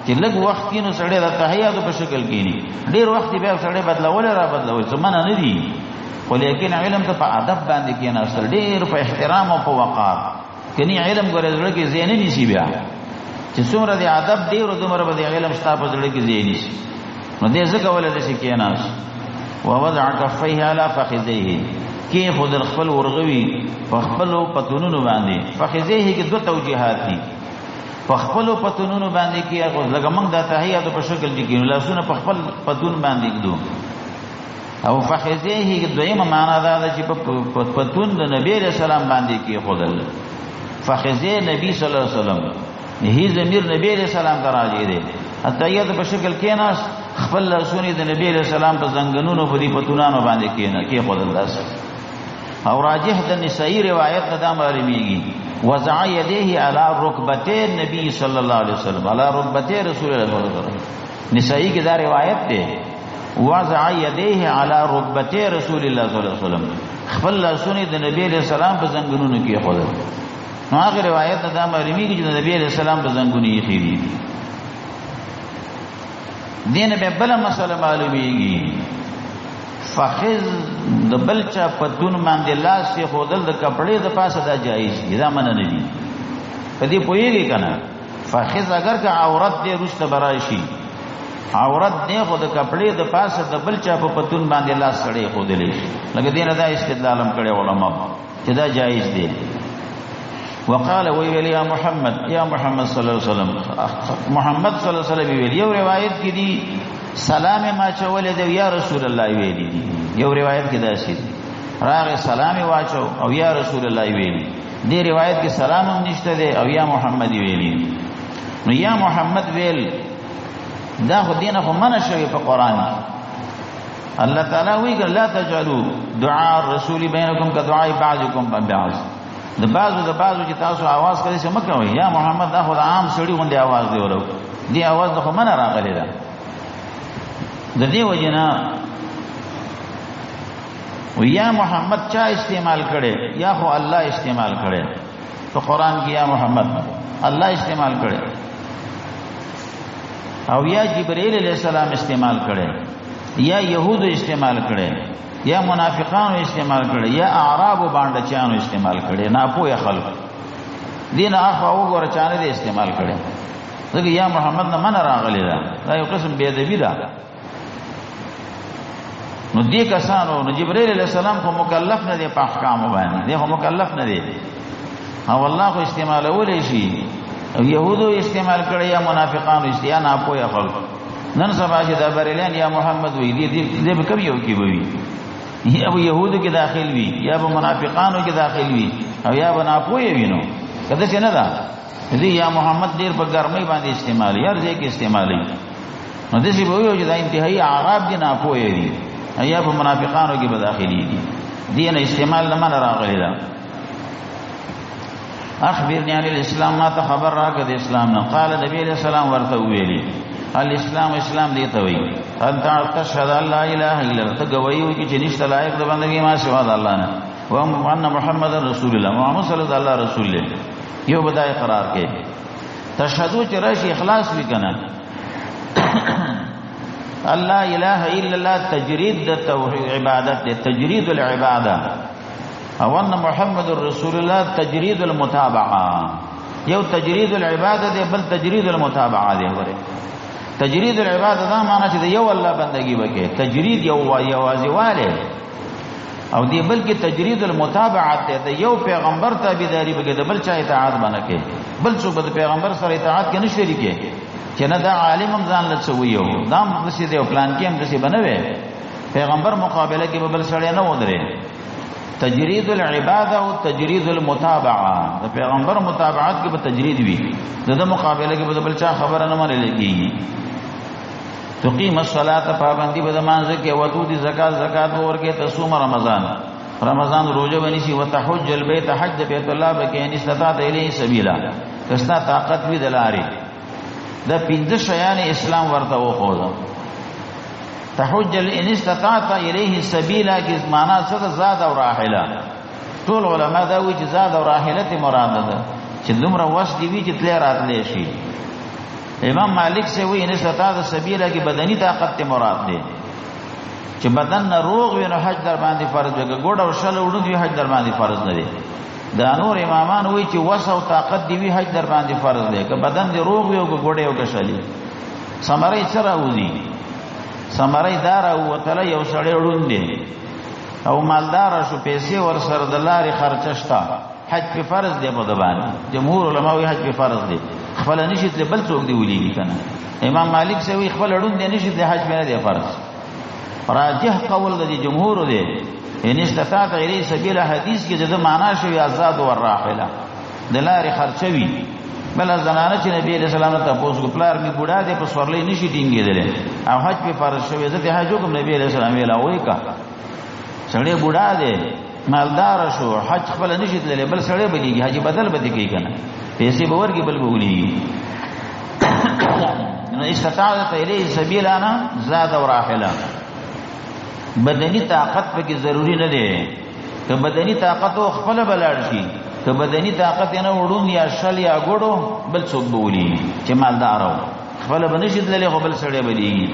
S1: چې لږ وخت کې نو سړی د تحیات په شکل کېني، ډېر وخت بیا سړی بدلول را بدلول څه منع نه دي، خو لیکن علم ته په ادب باندې کېناستل ډېر په احترام او په وقار. کني علم ګورې زړه کې ځای نه نیسي، بیا چې څومره د ادب ډېر دومره به د علم ستا په زړه کې ځای نیسي. نو دې ځکه ولې داسې کېناست. ووضع کفیه علی فخذیه، کې خود خپل ورغوي په خپلو پتونونو باندې. فخذیه کې دوه توجیهات دي، په خپلو پتونونو باندې کې هغه لکه موږ د تحیات په شکل کې کینو، لاسونه په خپل پتون باندې ږدو. او فخذیه کې دویمه معنا دا ده چې په پتون د نبی علیہ السلام باندې کې خودل. فخذیه نبی صلی الله علیه وسلم، هی ضمیر نبی علیہ السلام ته راجع دی. تحیات په شکل کېناست، خپل لاسونه د نبی علیہ السلام په زنګنونو په دې پتونانو باندې کېنه کې خودل داس. او راجح د نسائی روایت نه دا معلومیږي وضع یدیه علی رکبتی نبی صلی الله علیه وسلم، علی رکبتی رسول الله صلی الله علیه وسلم. نسائی کې دا روایت دی، وضع یدیه علی رکبتی رسول الله صلی الله علیه وسلم، خپل لاسونه د نبی علیہ السلام په زنګنونو کې خودل. نو هغه روایت نه دا معلومیږي چې د نبی علیہ السلام په زنګونو یې خېدي. دین به بل مسله معلومیږي، فخذ د بل چا پتون باندې لاس یې ښودل د کپړې د پاسه دا جایز دي، دا منع نه دي. په دې پوهېږي که نه؟ فخذ اگر که عورت دی وروسته به راشي، عورت دی خو د کپړې د پاسه د بل چا په پتون باندې لاس سړی ښودلی شي. لکه دې نه دا استدلال هم کړی علما چې دا جایز دی. وقال ویل یا محمد، یا محمد صلی الله علیه وسلم، محمد صلی الله علیه وسلم ویل، یو روایت کې دی سلام ما چولې دی یا رسول الله ویلی دی، یو روایت کې داسې دی راغی سلام واچو او یا رسول الله ویلی دی، روایت کې سلام هم نشته دی او یا محمد ویلی. نو یا محمد ویل دا خو دینه خو منع شوی په قرآن کې. الله تعالی وایي لا تجعلوا دعاء الرسول بینکم کدعاء بعضکم بعض، د بعضو د بعضو چې تاسو आवाज کوئ څه مه کوئ. یا محمد دا خو د عام سړي غوندې आवाज دی ورو، دې आवाज د خو منع راغلی ده. د دې وجې نه یا محمد چا استعمال کړي؟ یا خو الله استعمال کړي په قرآن کې، یا محمد الله استعمال کړي، او یا جبرئیل علیہ السلام استعمال کړي، یا یهود استعمال کړي، یا منافقانو استعمال کړي، یا اعراب باندې چانو استعمال کړي، ناپوهه خلک دین اخوا وګوره چانه دې استعمال کړي. ځکه یا محمد نه منع راغلی ده، دا یو قسم بې ادبي ده. نو دې کسانو، نو جبرئیل علیہ السلام خو مکلف نه دی په احکامو باندې، دی خو مکلف نه دی، او الله خو استعمالولی شي. او یهودو استعمال کړي یا منافقانو استعمال، یا ناپوهه خلک. نن سبا چې دا بریلیان یا محمد وي، دې به کوم یو کې به وي؟ یا به یهودو کې داخل وي، یا به منافقانو کې داخل وي، او یا به ناپوهه وي. نو که داسې نه ده، دې یا محمد ډېر په ګرمۍ باندې استعمالوي، هر ځای کې استعمالوي. نو داسې به وایو چې دا انتهایي اعراب دي، ناپوهه دي، یا په منافقانو کې به داخلېږي. دې نه استعمال نه منع راغلی ده. اخبرني عن الاسلام، ما ته خبر راکړه د اسلام نه. قال نبی علیہ السلام ورته وویلي الاسلام، اسلام دې ته وایي ان تشهد ان لا اله الا الله، ته ګواهي وکړي چې نشته لایق د بندګۍ ما سوا د الله نه، وان محمد رسول الله، محمد صلی الله علیه رسول دی. یو به دا اقرار کوي. تشهدو چې راشي اخلاص وي که نه، الله اله الا الله تجرید د توحید عبادت دی، تجرید العباده، او ان محمد رسول الله تجرید المتابعه. یو تجرید العباده دی، بل تجرید المتابعه دی. وره تجرید العباده دا معنی چې د یو الله بندگی وکړي، تجرید یو یوازې واله، او دی بلکې تجرید المتابعه دی، د یو پیغمبر تابعداري وکړي، د بل چا اطاعت باندې کوي، بل څوک به د پیغمبر سره اطاعت کې نه شریکي، چې نه دا عالم هم ځان له څه ویو، دا هم داسې دی او پلان کې هم داسې به نه وي، پیغمبر مقابله کې به بل سړی نه ودرې. تجرید العباده او تجرید المتابعه، د پیغمبر متابعت کې به تجرید وي، د ده مقابله کې به د بل چا خبره نه منل کېږي. تقیم الصلاة، پابندي به د مانځه کې، وتؤتي زکات، زکات به ورکې، تصوم رمضان، رمضان روزه به نیسي، وتحج البیت، حج د بیت الله به کوې، ان استطعت الیه سبیلا، که ستا طاقت وي د لارې. دا پنځه شیان اسلام ورته وښوده. تحج ان استطعت الیه سبیلا کې معنا څه ده؟ زاد او راحله. ټول علما دا وایي چې زاد او راحله ته مراد ده، چې دومره وس دی وي چې تللی راتلی شي. امام مالک سے وایي ان استطعت سبیلا کې بدني طاقت ته مراد دی، چې بدن نه روغ وي نو حج در باندې فرض دی، که ګوډ او شل وړوند وي حج در باندې فرض نه دی. دا نور امامان وایي چې وس او طاقت دی وي حج در باندې فرض دی، که بدن دی روغ وي او که ګوډ او که شلي. ثمره یې څه راوځي؟ ثمره یې دا راووتله، یو سړی ړوند دی او مالدار شو، پیسې ورسره د لارې خرچه شته، حج پې فرض دی په ده باندې. جمهور علما وایي حج پې فرض دی، خپله نشي تللی بل څوک دی ولیږي که نه. امام مالک صاحب وایي خپله ړوند دی نشي تللی، حج پې نه دی فرض. راجح قول د دې جمهور دی، ان استطاعت الیه سبیل، حدیث کې د ده معنا شوی آزاد والراحله، د لارې خرچه وي. بله زنانه چې نبی علیہ السلام ته تپوس وکړ، پلار مې بوډا دی په سورلۍ نشي ټینګېدلی او حج پې فرض شوی، زه ترې حج وکړم؟ نبی علیہ السلام ویل وایي که سړی بوډا دی مالدار شو، حج خپله نشي تللی، بل سړی به لېږي، حج بدل به دې کوي که نه، پیسې به ورکړي بل به ولېږي. نو استطاعت الیه سبیلا نه زاد او راحله. بدني طاقت پکې ضروري نه دی، که بدني طاقت و خپله به لاړ شي، که بدني طاقت یې نه وړوند یا شل یا ګوډو بل څوک به ولېږي چې مالدار و، خپله به نشي تللی خو بل سړی به لېږي.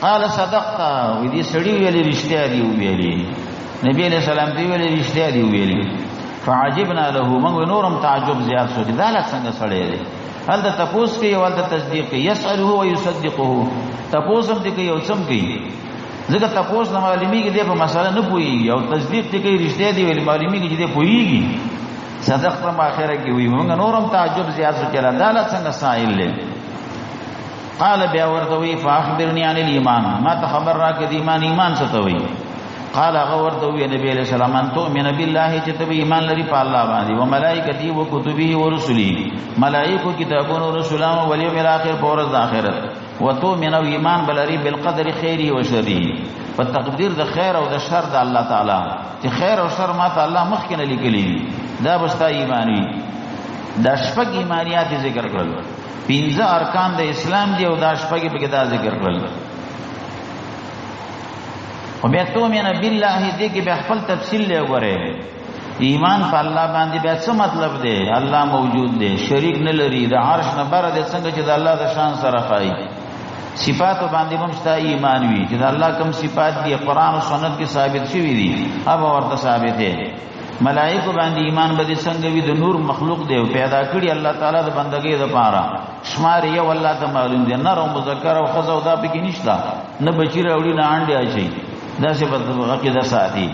S1: قال صدقت، وایي دې سړي ویلې رښتیا دي وویلې. نبی علیہ السلام ته ویلې رښتیا دي وویلې. فعجبنا له، موږ نورم تعجب زیات شو چې دا لا څنګه سړی دی، هلته تپوس کوي او هلته تصدیق کوي، یسأله و یصدقه، تپوس هم دې کوي او څم کوي، ځکه تپوس نه معلومیږي دی په مسله نه پوهېږي، او تصدیق دې کوي رښتیا دی ویل معلومیږي چې دی پوهېږي. صدق په آخره کې وي. موږ نورم تعجب زیات شو چې دا لا څنګه سائل دی. قال بیا ورته وی فاخبرني عن الايمان، ما ته خبر راکړه د ایمان، ایمان څه ته وایي؟ قال هغه ورته وی نبی علیہ السلام ان تؤمن بالله، چې ته ایمان لري په الله باندې، و ملائکته و کتبه و رسله، ملائکو کتابونو رسولانو، والیوم الاخر په ورځ د آخرت، و تؤمن او ایمان بلري بالقدر خیره و شره، په تقدیر د خیر او د شر د الله تعالی، چې خیر او شر ما ته الله مخکې نه لیکلي دي، دا به ستا ایمان وي. دا شپږ ایمانیات ذکر کړل، پنځه ارکان د اسلام دی او دا شپږ په کې دا ذکر کړل. او بیا تؤمن بالله دې کې بیا خپل تفصیل له وګوره، ایمان په الله باندې بیا څه مطلب دی؟ الله موجود دی، شریک نه لري، د عرش نه بره دی، څنګه چې د الله د شان سره ښایي. صفات باندې هم ستا ایمان وي چې د الله کوم صفات دي قرآن او سنت کې ثابت شوي دي، هغه ورته ثابت دی. ملائکه باندې ایمان به دې څنګه وي؟ د نور مخلوق دی پیدا کړي الله تعالی د بندګۍ لپاره، شمار یو الله ته معلوم دی، نر او مذکر او ښځه او دا پکې نشته، نه بچی راوړي نه انډې اچي، داسې به عقیده ساتي.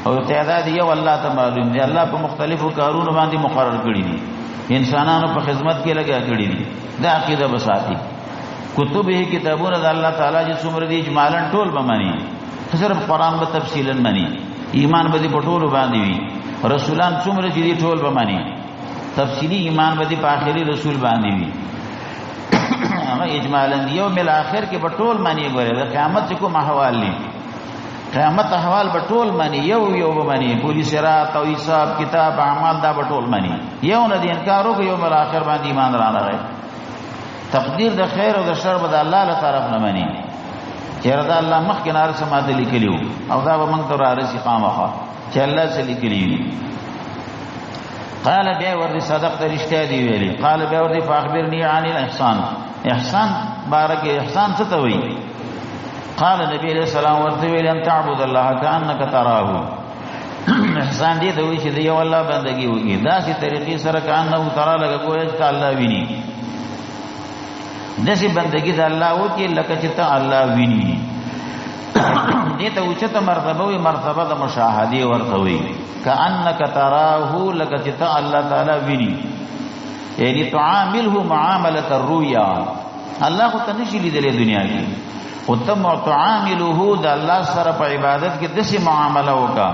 S1: او تعداد یو الله ته معلوم دی، الله په مختلفو کارونو باندې مقرر کړي دي، انسانانو په خدمت کې لګیا کړي دي، دا عقیده به ساتي. کتبه کتابونه د الله تعالی چې څومره دي اجمالاً ټول به مني، صرف قرآن به تفصیلاً مني، ایمان به دې په ټولو باندې وي، رسولان څومره چې دي ټول به مني، تفصیلی ایمان به دې په آخري رسول باندې وي، هغه اجمالاً. یوم الاخر کې به ټول مني، ګوره د قیامت چې کوم احوال دي، قیامت احوال به ټول مني، یو یو به مني، پولیس صراط او حساب کتاب اعمال دا به ټول مني، یو نه دي انکار وکړي یوم الاخر باندې ایمان رانغی. تقدیر د خیر او د شر به د الله له طرف نه مني، چېرې دا الله مخکې نه هر څه ماته لیکلي وو او دا به موږ ته رارسي خامخا چې الله څه لیکلي وي. قال بیا ورته صدقت، رښتیا دی ویلي. قال بیا ورته فاخبرني عن الاحسان، احسان بارک احسان څه ته وایي؟ قال نبی علیہ السلام ورته ویل ان تعبد الله کأنک تراه، احسان دې ته وایي چې د یو الله بندګي وکړي داسې طریقې سره کأنه تراه، لکه ګویا چې ته الله ویني، داسې بندګي د الله وکړي لکه چې ته الله ویني. دې ته اوچته مرتبه وي، مرتبه د مشاهدې ورته وي، کأنک تراه، لکه چې ته الله تعالی ویني، یعنی تعامله معاملة الرؤیا. الله خو ته نشي لیدلی دنیا کې، خو ته تعامله د الله سره په عبادت کې داسې معامله وکړه،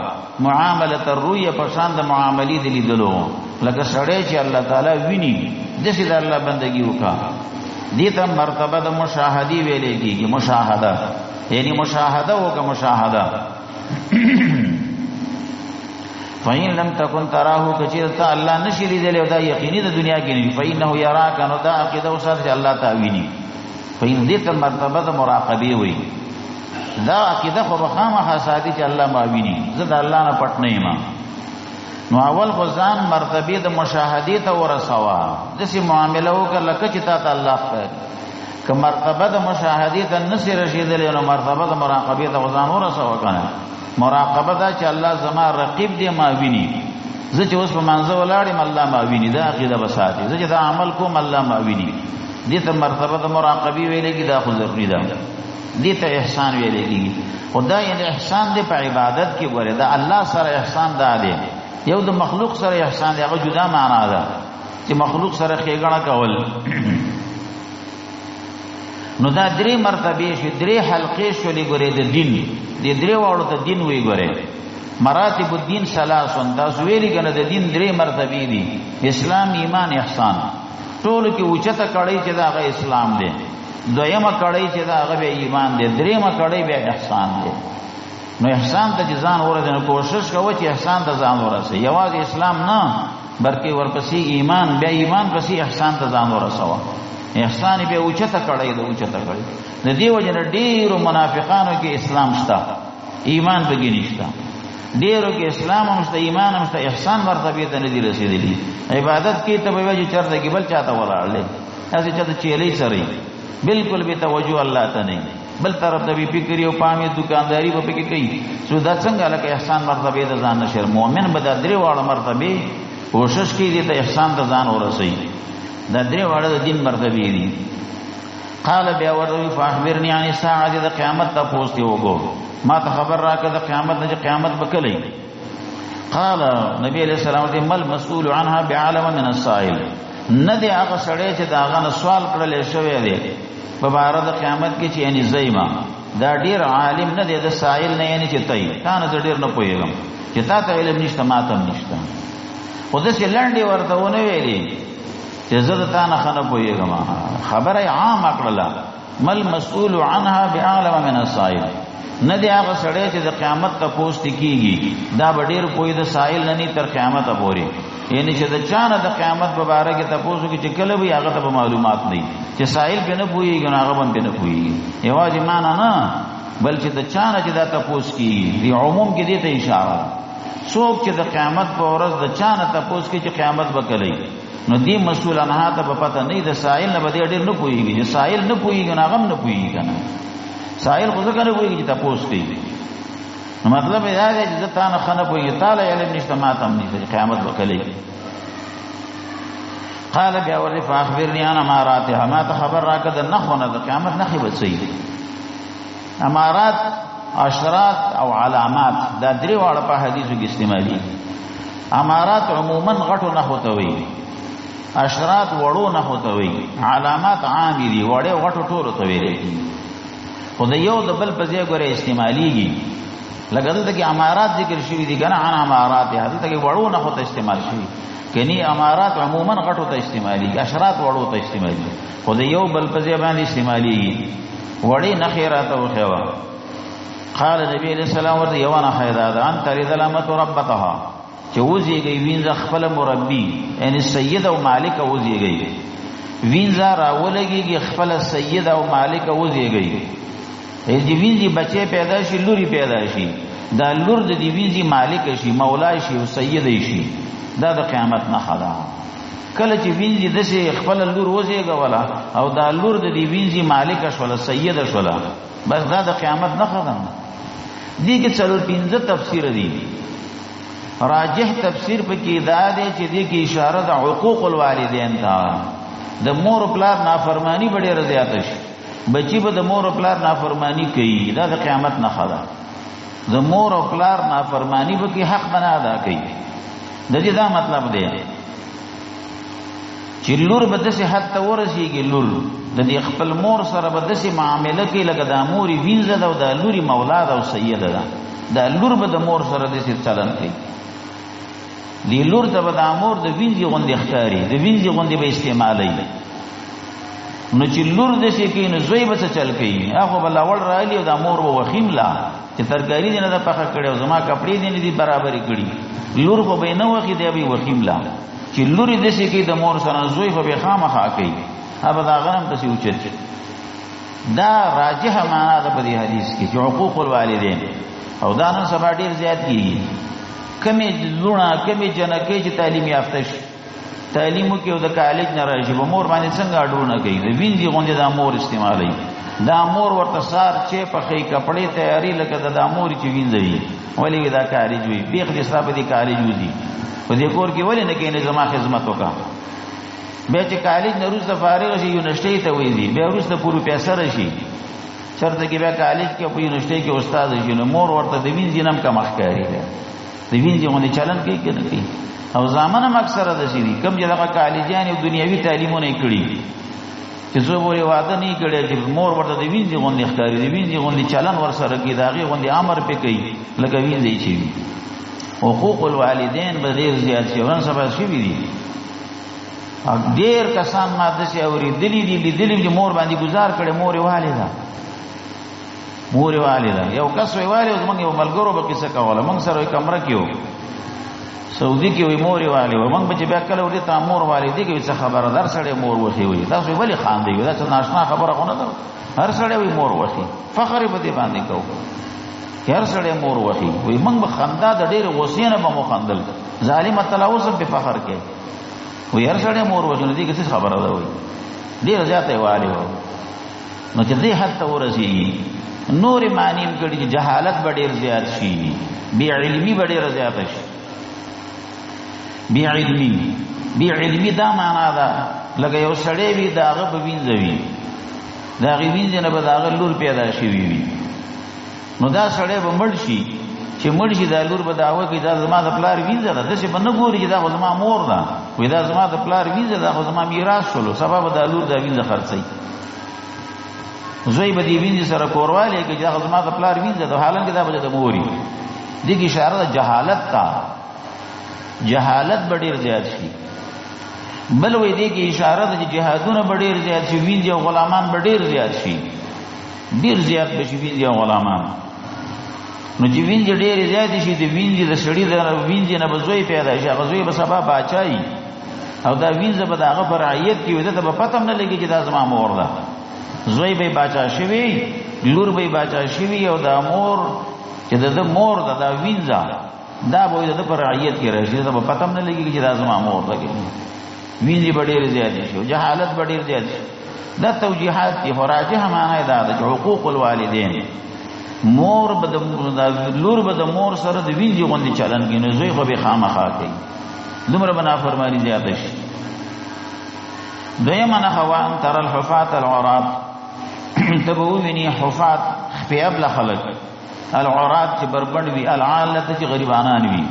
S1: معاملة الرؤیا په شان د معاملې د لیدلو، لکه سړی چې الله تعالی ویني داسې د الله بندګي وکړه. دې ته مرتبه د مشاهدې ویلې کېږي، مشاهده یعنی مشاهده وکړه، مشاهده. فإن لم تكن تراه، کچېرې ته الله نشي لیدلی او دا یقیني د دنیا کې نه وي، فإنه یراک، نو دا عقیده وساته چې الله تا ویني. فإن دې ته مرتبه د مراقبې وایي، دا عقیده خو به خامخا ساتي چې الله ما ویني، زه د الله نه پټ نه یم. نو اول خو ځان مرتبې د مشاهدې ته ورسوه، داسې معامله وکړه لکه چې تا ته الله ښکاري. که مرتبه د مشاهدې ته نه شي رسېدلی نو مرتبه د مراقبې ته ځان ورسوه که نه. مراقبه دا چې الله زما رقیب دی ما ویني، زه چې اوس په مانځه ولاړ یم الله ما ویني، دا عقیده به ساتي، زه چې دا عمل کوم الله ما ویني. دې ته مرتبه د مراقبې ویلې کېږي، دا خو ضروري ده. دې ته احسان ویلې کېږي. خو دا یعنی احسان دی په عبادت کې، ګورې دا الله سره احسان دا دی، یو د مخلوق سره احسان دی، هغه جدا معنا ده چې مخلوق سره ښېګڼه کول. نو دا درې مرتبې شوې، درې حلقې شولې ګورې د دین، دې درې واړو ته دین وایي. ګورې مراتب الدین ثلاث، تاسو ویلي که نه د دین درې مرتبې دي، اسلام، ایمان، احسان. ټولو کې اوچته کړۍ چې دا هغه اسلام دی، دویمه کړۍ چې دا هغه بیا ایمان دی، درېیمه کړۍ بیا احسان دی. نو احسان ته چې ځان ورسوي نو کوشش کوه چې احسان ته ځان ورسوي، یوازې اسلام نه بلکې ورپسې ایمان، بیا ایمان پسې احسان ته ځان ورسوه. احسان بیا اوچته کړۍ ده، اوچته کړۍ. د دې وجې نه ډېرو منافقانو کې اسلام شته، ایمان پکې نشته. ډېرو کې اسلام هم شته، ایمان هم شته، احسان مرتبې ته نه دي رسېدلي. عبادت کې ته به وایي چې چېرته کې بل چاته ولاړ دی، داسې چاته چیلۍ سره بالکل بې توجه الله ته نه. بل طرف ته فکر یو پامې دکانداری به پکې کوي. څو دا څنګه لکه احسان مرتبه د ځان نشر. مؤمن به دا درې واړه مرتبه کوشش کوي دې ته احسان ته ځان ورسوي. دا درې واړه د دین مرتبه دي. قال بیا ورته فاخبرني عن الساعه، د قیامت ته پوښتنه دی وکړو، ما ته خبر راکړه د قیامت نه چې قیامت به کله. قال نبی علیہ السلام دې مل مسؤول عنها بعالم من السائل، نه دی هغه سړی چې دا هغه نه سوال کړل شوی دی په بار د قیامت کې چې یعنی زیما، دا ډیر عالم نه دی د سائل نه، یعنی چې تای تا نه ډیر نه پوهېږم چې تا ته علم نشته ما ته هم نشته. خو داسې لنډې ورته ونه ویلې چې زه د تا نه ښه نه پوهېږم، خبره یې عامه کړله. مل مسؤول عنها بعالم من السائل، نه دی هغه سړی چې د قیامت ته پوښتنه کیږي دا به ډیر پوه د سائل نه تر قیامت پورې، یعنی چې د چا نه د قیامت په باره کې تپوس وکړي چې کله وي هغه ته به معلومات نه وي، چې سائل پرې نه پوهېږي نو هغه به هم پرې نه پوهېږي. یوازې معنا نه، بلکې د چا نه چې دا تپوس کیږي، دې عموم کې دې ته اشاره ده. څوک چې د قیامت په ورځ د چا نه تپوس کوي چې قیامت به کله وي، نو دې مسؤول عنها ته به پته نه وي، د سائل نه به دې ډېر نه پوهېږي. چې سائل نه پوهېږي نو هغه هم نه پوهېږي که نه، سائل خو ځکه نه پوهېږي چې تپوس کوي. نو مطلب یې دا دی چې زه تا نه ښه نه پوهېږم، تا له علم نشته ما ته هم نشته چې قیامت به کله وي. قال بیا ورته فاخبرني عن اماراتها، ما ته خبر راکړه د نښو نه، د قیامت نښې به څه وي. امارات، اشراط او علامات، دا درې واړه په حدیثو کې استعمالېږي. امارات عموما غټو نښو ته وایي، اشراط وړو نښو ته وایي، علامات عامې دي، وړې او غټو ټولو ته ویل کېږي. خو د یو د بل په ځای ګوره استعمالېږي. لکه دلته کې امارات ذکر شوي دي که نه، عن امارات، دلته کې وړو نښو ته استعمال شوي. کني امارات عموما غټو ته استعمالېږي، اشراط وړو ته استعمالېږي، خو د یو بل په ځای باندې استعمالېږي. وړې نښې راته وښیوه. قال نبی علیہ السلام ورته یوه نښه یې دا ده، ان تلد الامة ربتها، چې وزیږي وینځه خپل مربي، یعنی سید او مالک وزیږي، وینځه راولګېږي خپل سید او مالک وزیږي. چې وینځي بچی پیدا شي، لوري پیدا شي، دا لور د دې وینځي مالک شي، مولا شي او سید شي، دا د قیامت نښه ده. کله چې وینځي داسې خپل لور وزیږوله او دا لور د دې وینځي مالک شوله، سید شوله، بس دا د قیامت نښه ده. دې کې څلور پنځه تفسیر دي. راجح تفسیر پکې دا دی چې دې کې اشاره د حقوق الوالدین ته، د مور پلار نافرمانی به ډېره زیاته شي، بچی به د مور پلار نافرمانی کوي، دا د قیامت نښه ده. د مور او پلار نافرمانی به کې حق به نه ادا کوي. د دې دا مطلب دی چې لور به داسې حد ته ورسېږي، لور د دې خپل مور سره به داسې معامله کوي لکه دا مور یې وینځه ده او دا لور یې مولا ده او سیده ده. دا لور به د مور سره داسې چلن کوي، دې لور ته به دا مور د وینځې غوندې ښکاري، د وینځې غوندې به استعمالوي. نو چې لور داسې کوي نو زوی به څه چل کوي؟ هغه به لاوړ راغلی او دا مور به وخیم لا چې ترکاري دې نه ده پخه کړې او زما کپړې دې نه دي برابرې کړي، لور خو به یې نه وخي، دی به یې وخیم لا. چې لور یې داسې کوي د مور سره، زوی خو به یې خامخا کوي، هغه به دا غنم پسې اوچت شي. دا راجحه معنا ده په دې حدیث کې چې حقوق الوالدین، او دا نن سبا ډېر زیات کېږي. کمې لوڼه، کمې جنکۍ چې تعلیم یافته شي، تعلیم وکړي او د کالج نه راشي، په مور باندې څنګه اډونه کوي، د وینځي غوندې دا مور استعمالوي، دا مور ورته سار چې پخې کپړې تیاري لکه د دا مور چې وینځه وي. ولې دا کالج وي؟ بیخ دې ستا په دې کالج وځي، په دې کور کې ولې نه کښېنې زما خدمت وکړه. بیا چې کالج نه وروسته فارغ شي یونیورسټۍ ته وځي، بیا وروسته پروفیسر شي، چېرته کې بیا کالج کې په یونیورسټۍ کې استاد شي، نو مور ورته د وینځي نه هم کمه ښکاري، بیا د وینځي غوندې چلن کوي که نه کوي. او زامن هم اکثره داسې دي، کوم چې دغه کالجیان او دنیوي تعلیمونه یې کړي، چې څو پورې واده نه یې کړی، چې مور ورته د وینځي غوندې ښکاري، د وینځي غوندې چلن ورسره کوي، د هغې غوندې امر پرې کوي لکه وینځی چې وي. حقوق الوالدین به ډېر زیات شي. نن سبا شوي دي ډېر کسان ما داسې اورېدلي دي، لیدلي دي، مور باندې ګزار کړی، مور یې والې ده، مور یې والې ده. یو کس وایي والې، اوس موږ یو ملګرو به کیسه کوله، موږ سره یې کمره کې وو سعودي کې، وایي مور یې والې وه. موږ به چې بیا کله ورته تا مور والې دي کې څه خبره ده، هر سړی مور وښي وایي، تاسو یې ولې خاندئ؟ دا څه ناشنا خبره خو نه ده، هر سړی وایي مور وښي، فخر یې په دې باندې کوو چې هر سړی مور وښي. وایي موږ به خندا د ډېرې غوسې نه به مو خندل، ظالمه ته لا اوس هم پرې فخر کوي. وایي هر سړی مور وښي، نو دې کې څه خبره ده؟ وایي ډېره زیاته یې والې وه. نو چې دې حد ته ورسېږي نور معنی هم کړي چې جهالت به ډېر زیات شي، بې علمي به ډېره زیاته شي. بې علمي، بې علمي دا معنا ده لکه یو سړی وي، د هغه به وینځه وي، د هغې وینځې نه به د هغه لور پیدا شوي وي، نو دا سړی به مړ شي، چې مړ شي دا لور به دعوه کوي دا زما د پلار وینځه ده، داسې به نه ګوري چې دا خو زما مور ده، وایي دا زما د پلار وینځه ده، دا خو زما میراث شولو، سبا به دا لور دا وینځه خرڅوي، زوی به دې وینځې سره کوروالی کوي چې دا خو زما د پلار وینځه ده، حالانکه دا به د مور وي. دې کې اشاره ده جهالت ته، جهالت به ډېر زیات شي. بل وایي دې کې اشاره ده چې جهادونه به ډېر زیات شي، وینځې او غلامان به ډېر زیات شي، ډېر زیات به شي وینځې او غلامان. نو چې وینځې ډېرې زیاتې شي، د وینځې د سړي د وینځې نه به زوی پیدا شي، هغه زوی به سبا باچا وي، او دا وینځه به د هغه په رعیت کې وي، ده ته به پته هم نه لګي چې دا زما مور ده. زوی به یې باچا شوی، لور به یې باچا شوي، او دا مور چې د ده مور ده، دا وینځه، دا به د ده په رعیت کې راشي، ده ته به پته هم نه لګي چې دا زما مور ده. وینځې به ډېرې زیاتې شي، جهالت به ډېر زیات شي. دا توجیهات دي، خو راجح معنا یې دا ده چې حقوق الوالدین، مور به د لور به د مور سره د وینځې غوندې چلن کوي، نو زوی خو به خامخا کوي، دومره به نافرماني زیاته شي. دویمه نښه وان تر الحفاة العرات، ته به وویني حفات خپې ابله خلک، العرات چې بربنډ وي، العالة چې غریبانان وي،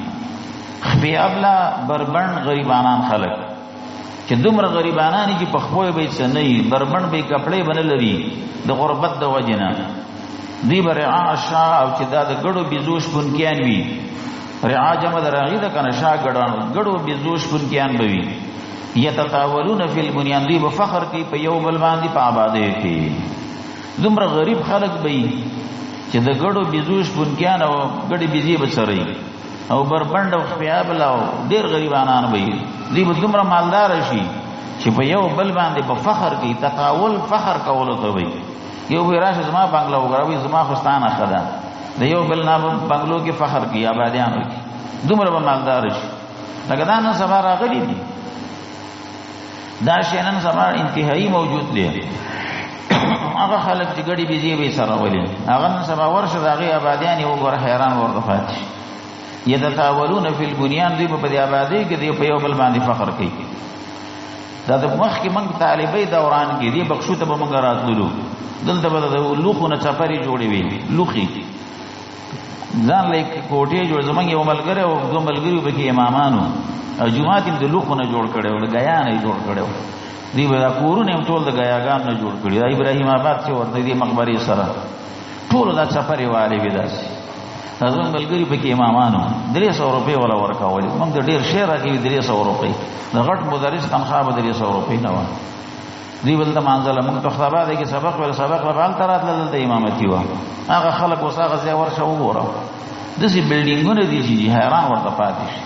S1: خپې ابله بربنډ غریبانان خلک چې دومره غریبانان چې په خپو به یې څه نه وي، بربنډ به یې کپړې به نه لري د غربت د وجې نه، دوی به رعا شا او چې دا د ګړو بیزو شپونکیان وي، رعا جمع د راعي ده که نه، شا ګړانو، ګړو بیزو شپونکیان به وي. یتطاولون فی البنیان، دوی به فخر کوي په یو بل باندې په آبادیو کې. دومره غریب خلک به وي چې د ګړو بیزو شپونکیان او ګړې بیزې به څروي او بربنډ او خپیابله او ډېر غریبانان به وي، دوی به دومره مالدار شي چې په یو بل باندې به فخر کوي. تطاول فخر کولو ته وایي. یو به راشه زما بنګله وګوره، وایي زما خو ستا نه ښه ده، د یو بل نه به بنګلو کې فخر کوي، آبادیانو کې دومره به مالدار شي. لکه دا نن سبا راغلي دي، دا شی نن سبا انتهایی موجود دی. هغه خلک چې ګړې بیزې به یې سره ولي، هغه نن سبا ورشه د هغې آبادیان یې وګوره، حیران ورته پاتې شي. یتطاولون فی البنیان، دوی به په دې آبادۍ کې دوی په یو بل باندې فخر کوي. دا د مخکې موږ طالبۍ دوران کې دې بخشو ته به موږ راتللو، دلته به د لوښو نه څپرې جوړې وې، لوښي ځان له کوټې جوړ. زموږ یو ملګری او دوه ملګري به کې امامانو، او جومات یې د لوښو نه جوړ کړی و، د ګیا نه یې جوړ کړی و. دوی به دا کورونه هم ټول د ګیاګانو نه جوړ کړي. دا ابراهیم آباد چې ورته دې مقبرې سره ټولو دا څپرې والې وې داسې. دا زموږ ملګري پکې امامانو 300 روپۍ ولا ورکولې. موږ د ډېر شی راکوي 300 روپۍ، د غټ مدرس تنخوا به 300 روپۍ نه وه. دوی به دلته منزله، موږ تخت آباد کې سبق ویل، سبق له به هلته راتله، دلته امامتي وه. هغه خلک اوس هغه ځای ورشه وګوره، داسې بلډینګونه دي چې حیران ورته پاتې شي.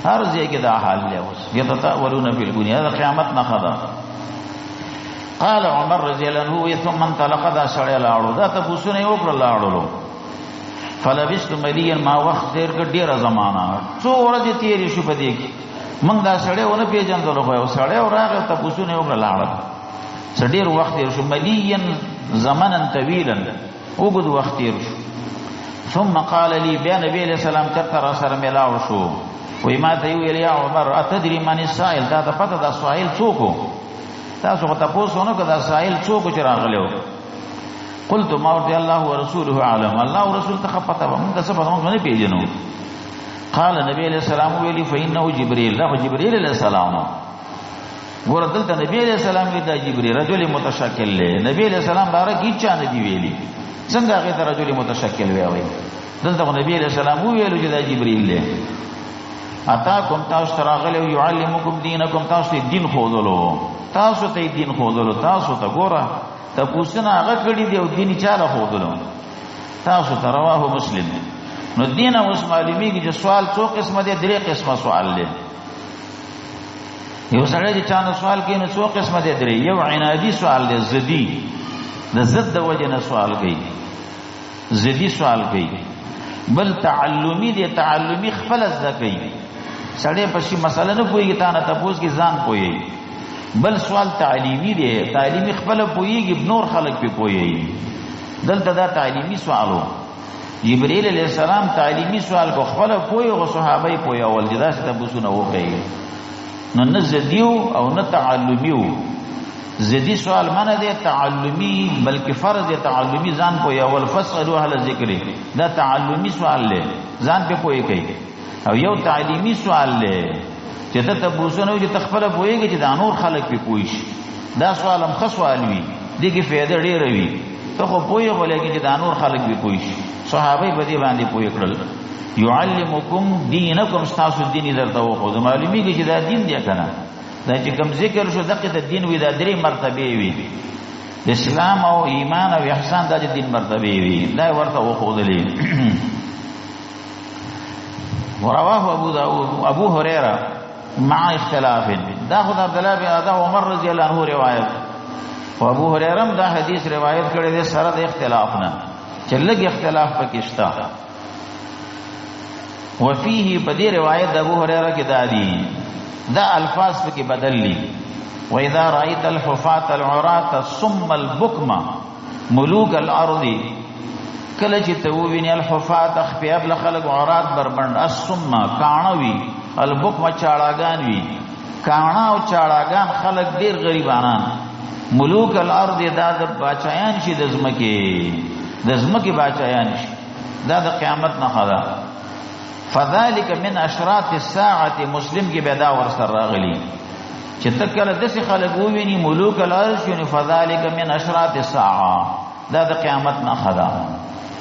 S1: هر ځای کې دا حال دی اوس. یتطاولون فی البنیان، دا قیامت نښه ده. قال عمر رضی الله عنه ثم انطلق، دا سړی لاړو، دا تپوسونه یې وکړل لاړلو. فلبست مليا، ما وخت تېر کړ ډېره زمانه، څو ورځې تېرې شو په دې کې، موږ دا سړی ونه پېژندلو، خو یو سړی راغی تپوسونه یې وکړل لاړل. څه ډېر وخت تېر شو، مليا زمنا طویلا، اوږد وخت تېر شو. ثم قال لي، بیا نبی علیہ السلام چېرته را سره ملاو شو، وایي ما ته یې وویل یا عمر اتدري من السائل، تا ته پته دا سائل څوک و؟ تاسو خو تپوس ونه کړ دا سائل څوک و چې راغلی و؟ قلت ما ورته الله ورسوله اعلم، الله ورسول ته ښه پته وه، موږ ته څه پته، موږ نه پېژنو. قال نبی علیہ السلام ویلي فإنه جبريل، دا خو جبريل علیہ السلام. ګوره دلته نبی علیہ السلام وی دا جبريل رجل متشکل دی، نبی علیہ السلام باره کې هیچا نه دی ویلي، څنګه هغې ته رجل متشکل وی؟ وایي دلته خو نبی علیہ السلام وویلو چې دا جبريل دی. اتاکم تاسو ته راغلی و، یعلمکم دینکم، تاسو ته دین ښودلو، تاسو ته یې دین ښودلو. تاسو ته ګوره تپوسونه هغه کړي دي او دین یې چا له ښودلو؟ تاسو ته. رواه مسلم. نو دین اوس معلومیږي چې سوال څو قسمه دی؟ درې قسمه سوال دی. یو سړی چې چا نه سوال کوي نو څو قسمه دی؟ درې. یو عنادي سوال دی، ضدي، د ضد د وجې نه سوال کوي، ضدي سوال کوي. بل تعلمي دی، تعلمي خپله زده کوي، سړی په شي مسله نه پوهېږي، تا نه تپوس کې ځان پوهېږي. بل سوال تعلیمي دی، تعلیمي خپله پوهېږي، نور خلک پرې پوهېږي. دلته دا تعلیمي سوالو، جبرئیل علیہ السلام تعلیمي سوال کو، خپل پوی او صحابه پوی اول دي، دا څه تاسو نه وکړي. نو نه زدیو او نه تعلمیو. زدی سوال منه دی تعلمی، بلکې فرض دی تعلمی، ځان پوی اول. فسألوا اهل الذکر، دا تعلمی سوال دی، ځان په پوی کوي. او یو تعلیمی سوال دی چې ته تاسو نه چې تخپل پویږي چې دا نور خلک په پوي شي، دا سوال هم ښه سوال وي، دې کې فایده ډېره وي. ته خو پوی غولېږي چې دا نور خلک به پوي شي. صحابه په دې باندې پوي کړل. يعلمکم دینکم، تاسو دین درته وخو معلومیږي چې دا دین دی کنه. دا چې کوم ذکر شو دغه د دین وی، دا درې مرتبه وي، اسلام او ایمان او احسان، دا د دین مرتبه وي، دا ورته وخودلې. ورواه ابو داود ابو هريره مع اختلاف. دا خود عبد الله بن دا عمر رضی الله عنه روایت، او ابو هريره دا حدیث روایت کړی دی سره د اختلاف نه، چې لږ اختلاف پکې شته. وفيه په دې روایت د ابو هريره کې دا دي، دا الفاظ پکې بدل دي. واذا رايت الحفاة العراة الصم البكم ملوك الارض، کله چې ته ووینې الحفاة خپیاب له خلک، عرات بربند، الصم کاڼه وي، البکم چاړاګان وي، کاڼه او چاړاګان خلک ډیر غریبانان. ملوک الارض، دا د باچایان شي، د ځمکې، د ځمکې باچایان شي، دا د قیامت نښه ده. فذلك من اشراط الساعه. مسلم کې به دا ورسره راغلي چې ته کله داسې خلک وویني ملوک الارض یعنی فذلك من اشراط الساعه، دا د قیامت نښه ده.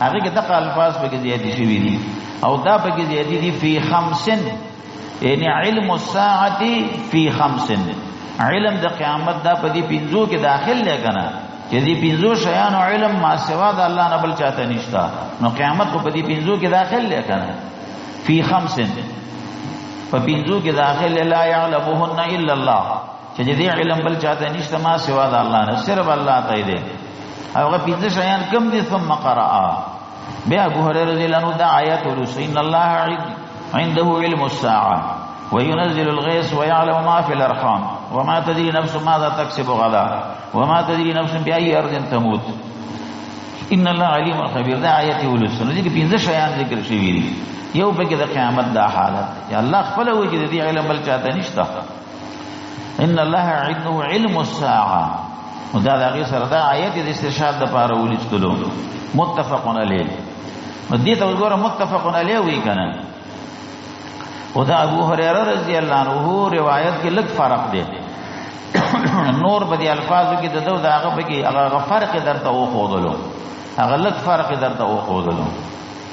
S1: هغه کې دغه الفاظ پکې زیاتې شوي دي، او دا پکې زیاتې دي فی خمسن، یعنی علم الساعه فی خمسن، علم د قیامت دا په دې پنځو کې داخل دی کنه، چې دې پنځو شیانو علم ما سوا د الله نه بل چاته نشته، نو قیامت خو په دې پنځو کې داخل دی کنه. فی خمسن، په پنځو کې داخل، لا يعلمهن الا الله، چې دې علم بل چاته نشته ما سوا د الله نه، صرف الله ته دی. هغه پنځه شیان کم دي؟ ثم قرأ، بیا ابو هريره رضی الله عنه دا آیات ولوست، ان الله عنده علم الساعه وينزل الغيث ويعلم ما في الارحام وما تدري نفس ماذا تكسب غدا وما تدري نفس باي ارض تموت ان الله عليم خبير. دا آیت ولوست. نو دې کې پنځه شیان ذکر شوي دي. یو پکې د قیامت دا حالت چې الله خپل وایي چې دې علم بل چاته نشته، ان الله عنده علم الساعه. دا د هغې سره دا آیت د استرشاد دپاره ولوستلو. متفق علیه. نو دې ته وګوره، متفق علیه وایي که نه. او دا ابو هريره رضی الله عنه روایت کې لږ فرق دی، نور په دې الفاظو کې د ده د هغه پکې هغه فرق درته وښودلو، هغه لږ فرق درته وښودلو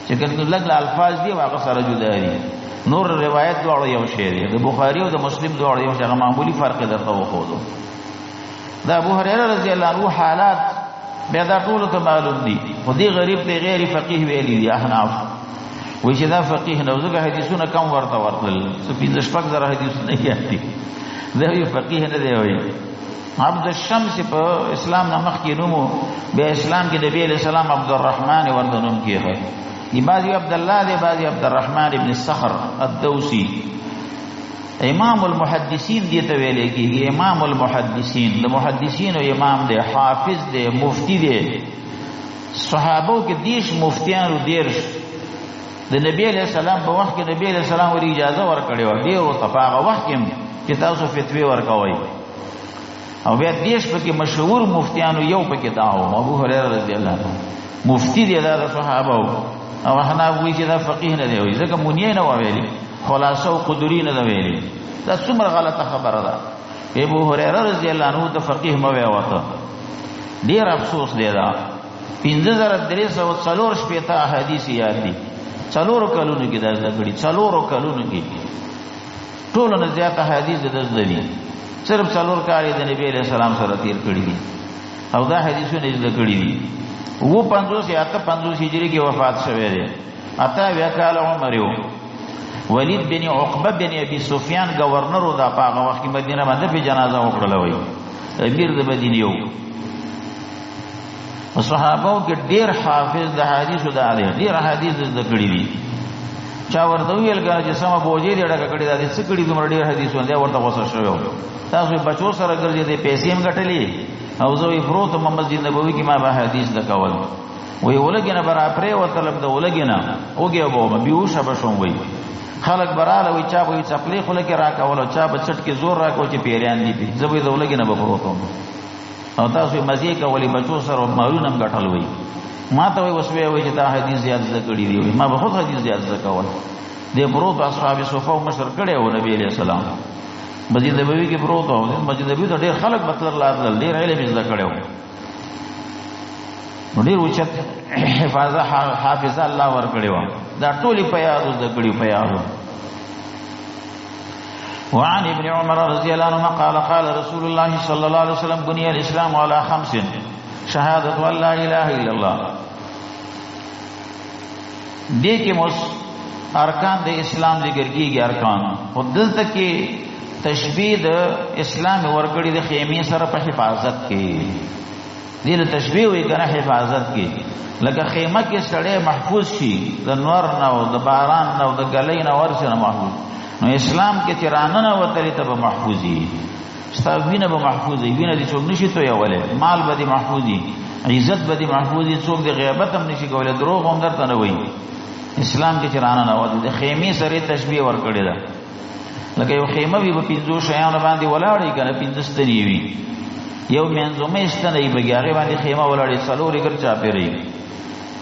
S1: چې کوم لږ الفاظ دي هغه سره جدا دي. نور روایت دواړو یو شی دی، د بخاري او د مسلم دواړو یو شی، هغه معمولي فرق درته وښودو. د ابو هريره رضی الله عنه حالات بیا دا ټولو ته معلوم دي، خو دې غریب ته غیر فقیه ویلي دي احناف، وایي چې دا فقیه نه، ځکه حدیثونه کم ورته ورتلل، څه 65,000 حدیثونه یاد دي، دا یو فقیه نه دی. وایي عبد الشمس په اسلام نه مخکې نوم، بیا اسلام کې نبی علیہ السلام عبد الرحمن ورته نوم کېښود. بعضی عبد الله دی، بعضی عبد الرحمن ابن الصخر الدوسی. امام المحدثین دی ته ویل کېږي، امام المحدثین، د محدثینو امام دی، حافظ دی، مفتی دی. صحابو کې 30 مفتیانو، 30 د نبی علیہ السلام په وخت کې نبی علیہ السلام ور اجازه ورکړې وه ډېرو ته په هغه وخت کې چې تاسو فتوی ورکوئ. او بیا 30 پکې مشهور مفتیانو یو پکې دا و ابو هريره رضی الله عنه مفتی دی، دا د صحابه او احناف وایي چې دا فقیه نه دی، وایي ځکه مونیه نه وه ویلي، خلاصه او قدري نه ده ویلي. دا څومره غلطه خبره ده. ابو هريره رضی الله عنه ته فقیه مه وایه ورته، ډېر افسوس دی. دا 5364 احادیث یاد دي، څلورو کلونو کې دا زده کړي، څلورو کلونو کې ټولو نه زیات احادیث د زده دي، صرف 4 کال د نبی علیہ السلام سره تیر کړي دي او دا حدیثونه یې زده کړي دي. 57 یا 58 هجري کې وفات شوی دی، 78 کاله عمر یې و. ولید بن عقبه بن ابي سفیان گورنر و، دا په هغه وخت کې مدینه باندې په جنازه وکړله، وایي امیر د مدینې و. صحابو کې ډېر حافظ د حدیثو دا دی، ډېر حدیث زده کړي دي. چا ورته وویل که چې سمه بوجۍ دې ډکه کړې ده، دې څه کړي دومره ډېر حدیثونه دی، ورته غوسه شوی و. تاسو یې بچو سره ګرځېدئ، پیسې هم ګټلې او زه یې پروت وم مسجد نبوي کې، ما به حدیث زده کول. وی ولګي نه برا پرې وتلم د ولګي نه اوګه وبوم بیوشه بشوم. وی خلک براله وی چا به چپلې خوله کې راکول او چا به چټ کې زور راکو چې پیریان دي پی، زه به د ولګي نه به پروت وم. او تاسو مزې کولې بچو سره مالونه هم ګټل. وی ما ته وی وسوي وی چې تا حدیث زیات زده کړي دي. وی ما به خود حدیث زیات زده کول. دې پروت اصحاب صفه مشر کړي او نبی علیہ السلام مسجد نبوي کې پروت او مسجد نبوي ته ډېر خلک مطلب لاتل، ډېر علم زده کړي نو ډېر اوچت حفاظه حافظه الله ورکړي و. دا ټول په یاد زده کړي په یاد. وعن ابن عمر رضي الله عنهما قال قال رسول الله صلى الله عليه وسلم بني الإسلام على خمس شهادة أن لا إله إلا الله. دې کې مس ارکان د اسلام ذکر کیږي ارکان. خو دلته کې تشبیه د اسلام ورکړي د خیمې سره په حفاظت کې. دې له تشبیه وی کنه حفاظت کې، لکه خیمه کې سړی محفوظ شي د نور نه او د باران نه او د ګلۍ نه ورسره محفوظ. نو اسلام کې چې راننه وتلې ته به محفوظي، ستا وینه به محفوظي، وینه دې څوک نشي تویولی، مال به دې محفوظي، عزت به دې محفوظي، څوک دې غیبت هم نشي کولی، دروغ هم درته نه وایي. اسلام کې چې راننه وتلې د خیمې سره تشبیه ورکړې ده. لکه یو خیمه وي په پنځو شیانو باندې ولاړې که نه، پنځه ستنې وي، یو منظومه ستنه یې بګي هغې باندې خیمه ولاړې، څلور یې ګرد چاپېرې.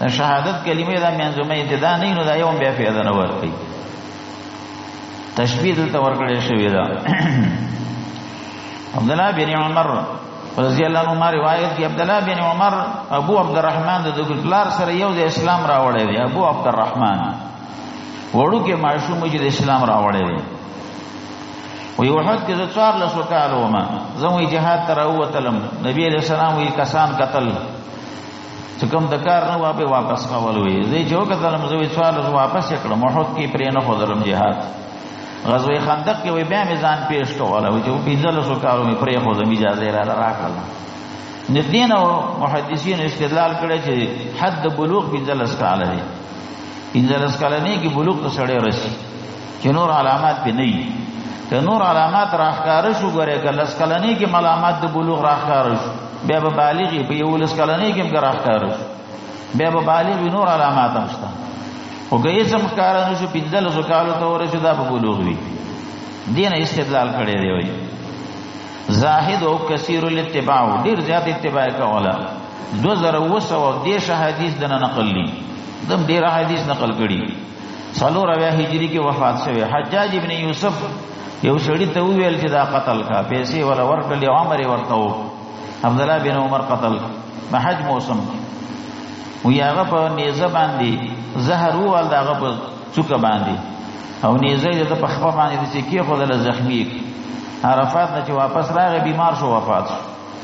S1: د شهادت کلمې دا منظومه ابتدا نه نو دا یو هم بیا فایده نه ورکوي. تشبیه دلته ورکړی شوې ده. عبدالله بن عمر رضی الله عنهما روایت کی، عبدالله بن عمر ابو عبدالرحمن د دغه پلار سره یو د اسلام راوړی دی. ابو عبدالرحمن وړوکی ماشوم چې د اسلام راوړی دی. وی احد کې زه 14 کاله وم، زه وی جهاد ته راووتلم، نبی علیہ السلام وی کسان قتل چې کوم د کار نه وابه واپس کول. وی زه چې وکتلم زه وی 14 واپس یې کړم، احد کې پرې نه ښودلم جهاد. غزوه خندق کې وی بیا مې ځان پیش کوله، وی چې 15 کالو مې پرې ښودم، اجازه یې راله راکړله. نو دې نه محدثینو استدلال کړی چې حد د بلوغ 15 کاله دی. 15 کاله نه کې بلوغ ته سړی رسي چې نور علامات پې نه وي. که نور علامات راښکاره شو، ګورې که 10 کلنۍ کې علامات د بلوغ راښکاره شو، بیا به بالغ وي. په 11 کلنۍ کې هم که راښکاره شو، بیا به بالغ وي، نور علامات هم شته. خو که هېڅ هم ښکاره نه شو، 15 کالو ته ورسېدو، دا به بلوغ وي. دې نه استدلال کړی دی. وایي زاهد او کثیر الاتباع، ډېر زیات اتباع کوله. 2730 حدیث دنه نقل دي، دم ډېر حدیث نقل کړي. 74 هجري کې وفات شوی. حجاج ابن یوسف یو سړي ته وویل چې دا قتل کا، پیسې ولا ورکړلې، عمر یې ورته و. عبدالله بن عمر قتل په حج موسم کې. وی هغه په نیزه باندې زهر ووال، د هغه په څوکه باندې، او نیزه یې د په خپه باندې داسې کېښودله، زخمي یې کړ. عرفات نه چې واپس راغی بیمار شو، وفات شو.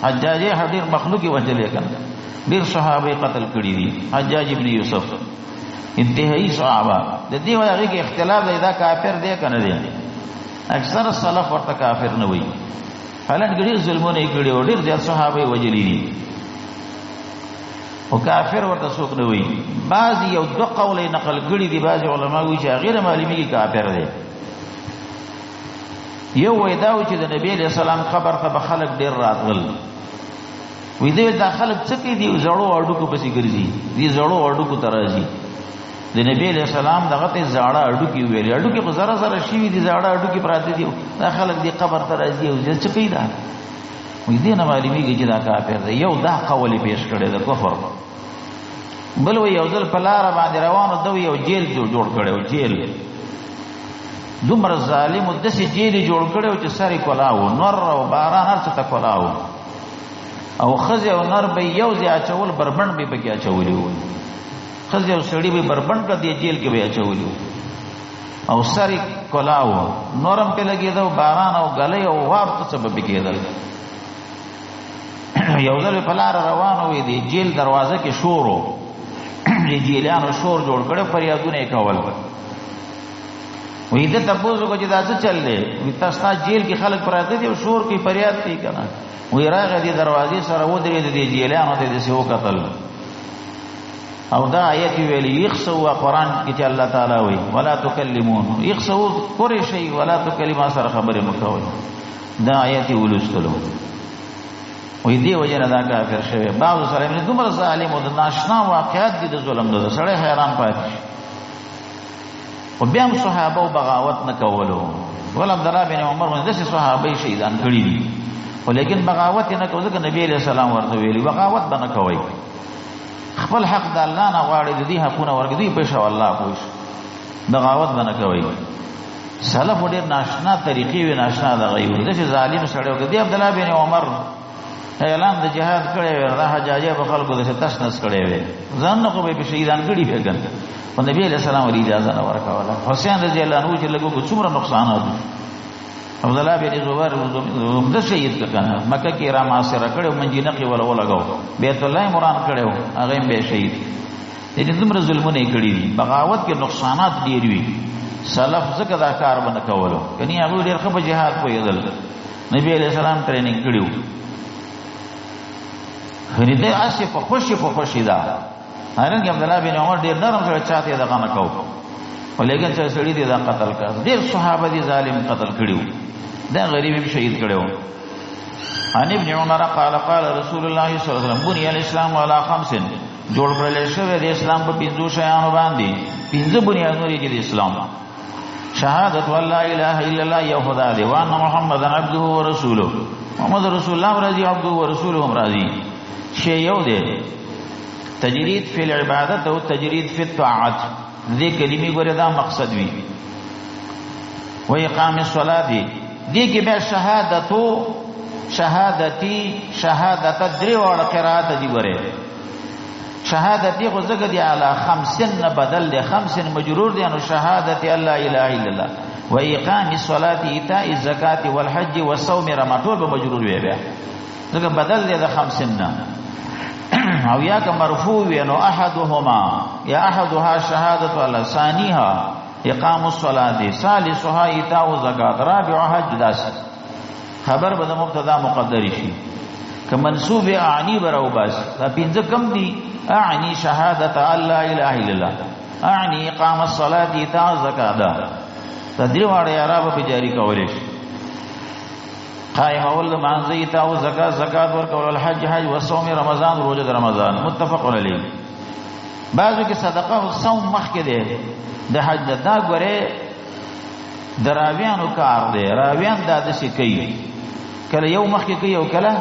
S1: حجاج یې ډېر مخلوق یې وژلی که نه، ډېر صحابه یې قتل کړي دي. حجاج ابن یوسف انتهایی صحابه. د دې وجه هغې کې اختلاف دی، دا کافر دی که نه دی. اکثر سلف ورته کافر نه وایي، حالانکه ډېر ظلمونه یې کړي او ډېر زیات صحابه یې وژلي دي، خو کافر ورته څوک نه وایي. بعضې یو دوه قوله یې نقل کړي دي، بعضې علما وایي چې هغې نه معلومېږي کافر دی. یو وایي دا و چې د نبي علیه السلام قبر ته به خلک ډېر راتلل. وایي دی دا خلک څه کوي؟ دي زړو هډوکو پسې ګرځي، دي زړو هډوکو ته راځي. د نبی علیه السلام دغه ته زاړه هډوکي ویلي، هډوکي خو زره زره شوي دي، زاړه هډوکي پراته دي، دا خلک دې قبر ته راځي او څه کوي دا؟ وایي دې نه معلومېږي چې دا کافر دی. یو دا قول یې پیش کړی د کفر. بل وایي یو ځل په لاره باندې روانو، ده یو جیل جوړ کړی و، جیل دومره ظالم و، داسې جیل یې جوړ کړی و چې سر یې کلاو و، نور او باران هر څه ته کلاو، او ښځې او نر به یې یو ځای اچول، بربنډ به یې پکې اچولي وو. ښځې او سړي به یې بربنډ کړه، دې جیل کې به یې اچولي وو، او سر یې کلاو و، نور هم پرې لګېده، او باران او ږلۍ او واور ته څه به پرې کېدل. یو ځل په لاره روان و، دې جیل دروازه کې شور و، دې جیلیانو شور جوړ کړی، فریادونه یې کول. وایي ده تپوس وکړو چې دا څه چل دی؟ وایي تا ستا جیل کې خلک پراته دي او شور کوي، فریاد کوي که نه؟ وایي راغی دې دروازې سره ودرېد، دې جیلیانو ته یې داسې وکتل، او دا آیت یې ویلي یخسو، قرآن کې چې الله تعالی وایي ولا تکلمون، یخسو کورې شئ، ولا تکلما سره خبرې مه کوئ. دا آیت یې ولوستلو. وې دی وجه نه دا کافر شوی. بعضو سره مې دومره ظالم او د ناشنا واقعات دي د ظلم د سړی حیران پاتې شي. خو بیا هم صحابه او بغاوت نه کولو. ول عبد الله بن عمر باندې داسې صحابه یې شهیدان کړي دي، خو لیکن بغاوت یې نه کوو، ځکه نبی علیه السلام ورته ویلي بغاوت به نه کوئ، خپل حق د الله نه غواړئ، د دې حقونه ورکړئ، دوی پوه شو الله پوه شو، بغاوت به نه کوئ. سلف ډېر ناشنا طریقې وې، ناشنا دغه یې وې، داسې ظالم سړی و. که دې عبدالله بن عمر اعلان د جهاد کړی وی، دا حجاجه په خلکو داسې تش نس کړی وی، ځان نه خو به یې په شهیدان کړي وی که نه، خو نبي علیه السلام ورته اجازه نه ورکوله. حسین رضی الله عنه چې لږ څومره نقصانات وشو، عبدالله بن زبیر د شهید کړ که نه، مکه کې را معاصره کړی و، منجینق یې ورله ولګاوه، بیت الله یې مران کړی و، هغه یې بیا شهید. یعنې دومره ظلمونه یې کړي دي. بغاوت کې نقصانات ډېر وي. سلف ځکه دا کار به نه کولو، کني هغوی ډېر ښه په جهاد پوهېدل، نبی علیه السلام ټریننګ کړي وو. یعنې دی هسې په خوشې په خوشې ده. هرنګ عبدالله بن عمر ډېر نرم سړی، چاته یې دغه نه کوو، خو لیکن چې سړي دې دا قتل کړ. ډېر صحابه دي ظالم قتل کړي وو، دا غریب هم شهید کړی وو. عن ابن عمر قال قال رسول الله صلی الله علیه وسلم بني الاسلام على خمس، جوړ کړل شوی د اسلام په پنځو شیانو باندې، پنځه بنیادونه دي د اسلام. شهادت والله اله الا الله، یو خدا دی، وان محمد عبده ورسوله، محمد رسول الله راضی، عبده ورسوله هم راضی. شی یو دی، تجرید فی العبادت او تجرید فی الطاعت، دې کلمې ګوره دا مقصد وی. و اقام الصلاه دی، دې کې بیا شهادتو، شهادتی، شهادت درې واړه قرات دي ګوره. شهادتی خو ځکه دی علی خمسن نه بدل دی، خمسن مجرور دی، نو شهادت الله اله الا الله و اقام الصلاه ایتاء الزکات والحج والصوم رمضان به مجرور وي، بیا ځکه بدل دی د خمسن نه. او یا که مرفوع وي نو احدهما یا احدها شهادت الله، ثانیها اقام الصلاه، ثالثها ایتاء الزکات، رابعها حج. داس خبر به د مبتدا مقدر شي، که منصوب اعنی براو باس. دا پنځه کم دي، اعنی شهادت الله اله الا الله، اعنی اقام الصلاه، ایتاء الزکات، دا درې واړه اعراب به جاری کولای شي. قائم اول مانځه، ایتاء الزکات، زکات ورکول، الحج حج، وصوم رمضان، روزه د رمضان. متفق علیه. بعضو کې صدقه او صوم مخکې دی د حج نه، دا ګوره د راویانو کار دی، راویان دا داسې کوي، کله یو مخکې کوي او کله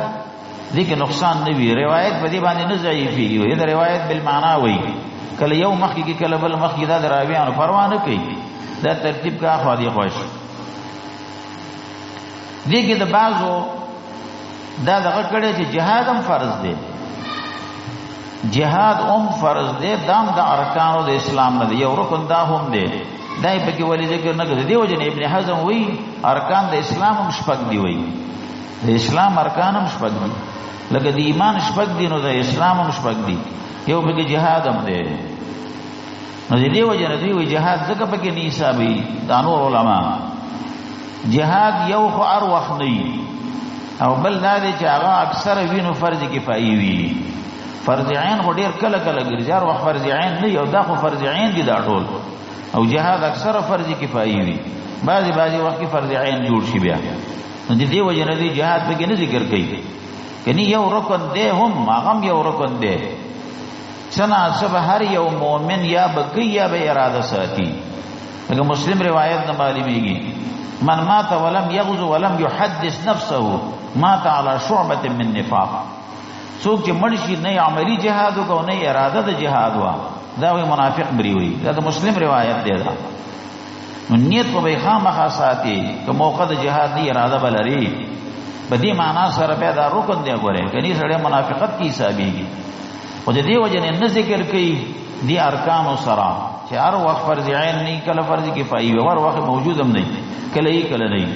S1: دې کې نقصان نه وي، روایت په دې باندې نه ضعیفېږي، وایي د روایت بالمعنا وایي، کله یو مخکې کوي کله بل مخکې، دا د راویانو پروا نه کوي، دا ترتیب کا خوا دی خوښ. دې کې د بعضو دا دغه کړی چې جهاد هم فرض دی، جهاد هم فرض دی، دام د ارکانو د اسلام نه دی، یو رکن دا هم دی، دا یې پکې ولې ذکر نه کړي. دې وجه نه ابن حزم وایي ارکان د اسلام هم شپږ دي، وایي د اسلام ارکان هم شپږ دي، لکه د ایمان شپږ دي نو د اسلام هم شپږ دي، یو پکې جهاد هم دی. نو د دې وجه نه دوی وایي جهاد ځکه پکې نه حسابوي دا نور علما، جهاد یو خو هر وخت نه وي، او بل دا دی چې هغه اکثره وي نو فرض کفایي وي، فرض عین خو ډېر کله کله ګرځي، هر وخت فرض عین نه وي، او دا خو فرض عین دي دا ټول، او جهاد اکثره فرض کفایي وي، بعضې بعضې وخت کې فرض عین جوړ شي بیا. نو د دې وجې نه دوی جهاد پکې نه ذکر کوي، کني یو رکن دی هم، هغه هم یو رکن دی. څه نا څه به هر یو مؤمن یا به کوي یا به اراده ساتي. لکه مسلم روایت نه معلومیږي، من مات ولم یغزو ولم یحدث نفسه مات علی شعبة من نفاق. څوک چې مړ شي نه عملی جهاد وکړي نه اراده د جهاد وه، دا وایي منافق مري وایي. دا د مسلم روایت دی. دا نو نیت خو به یې خامخا ساتي، که موقع د جهاد نه اراده به لري، په دې معنا سره بیا دا رکن دی ګورې، کني سړی منافقت کې حسابېږي. خو د دې وجې نه نه ذکر کوي دې ارکانو سره چې هر وخت فرض عین نه، کله فرض کفایي وي، هر وخت موجود هم نه، کله یې کله نه،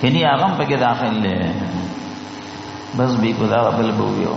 S1: یعنی هغه هم پکې داخل دی. بس بې کو دا بل به ویو.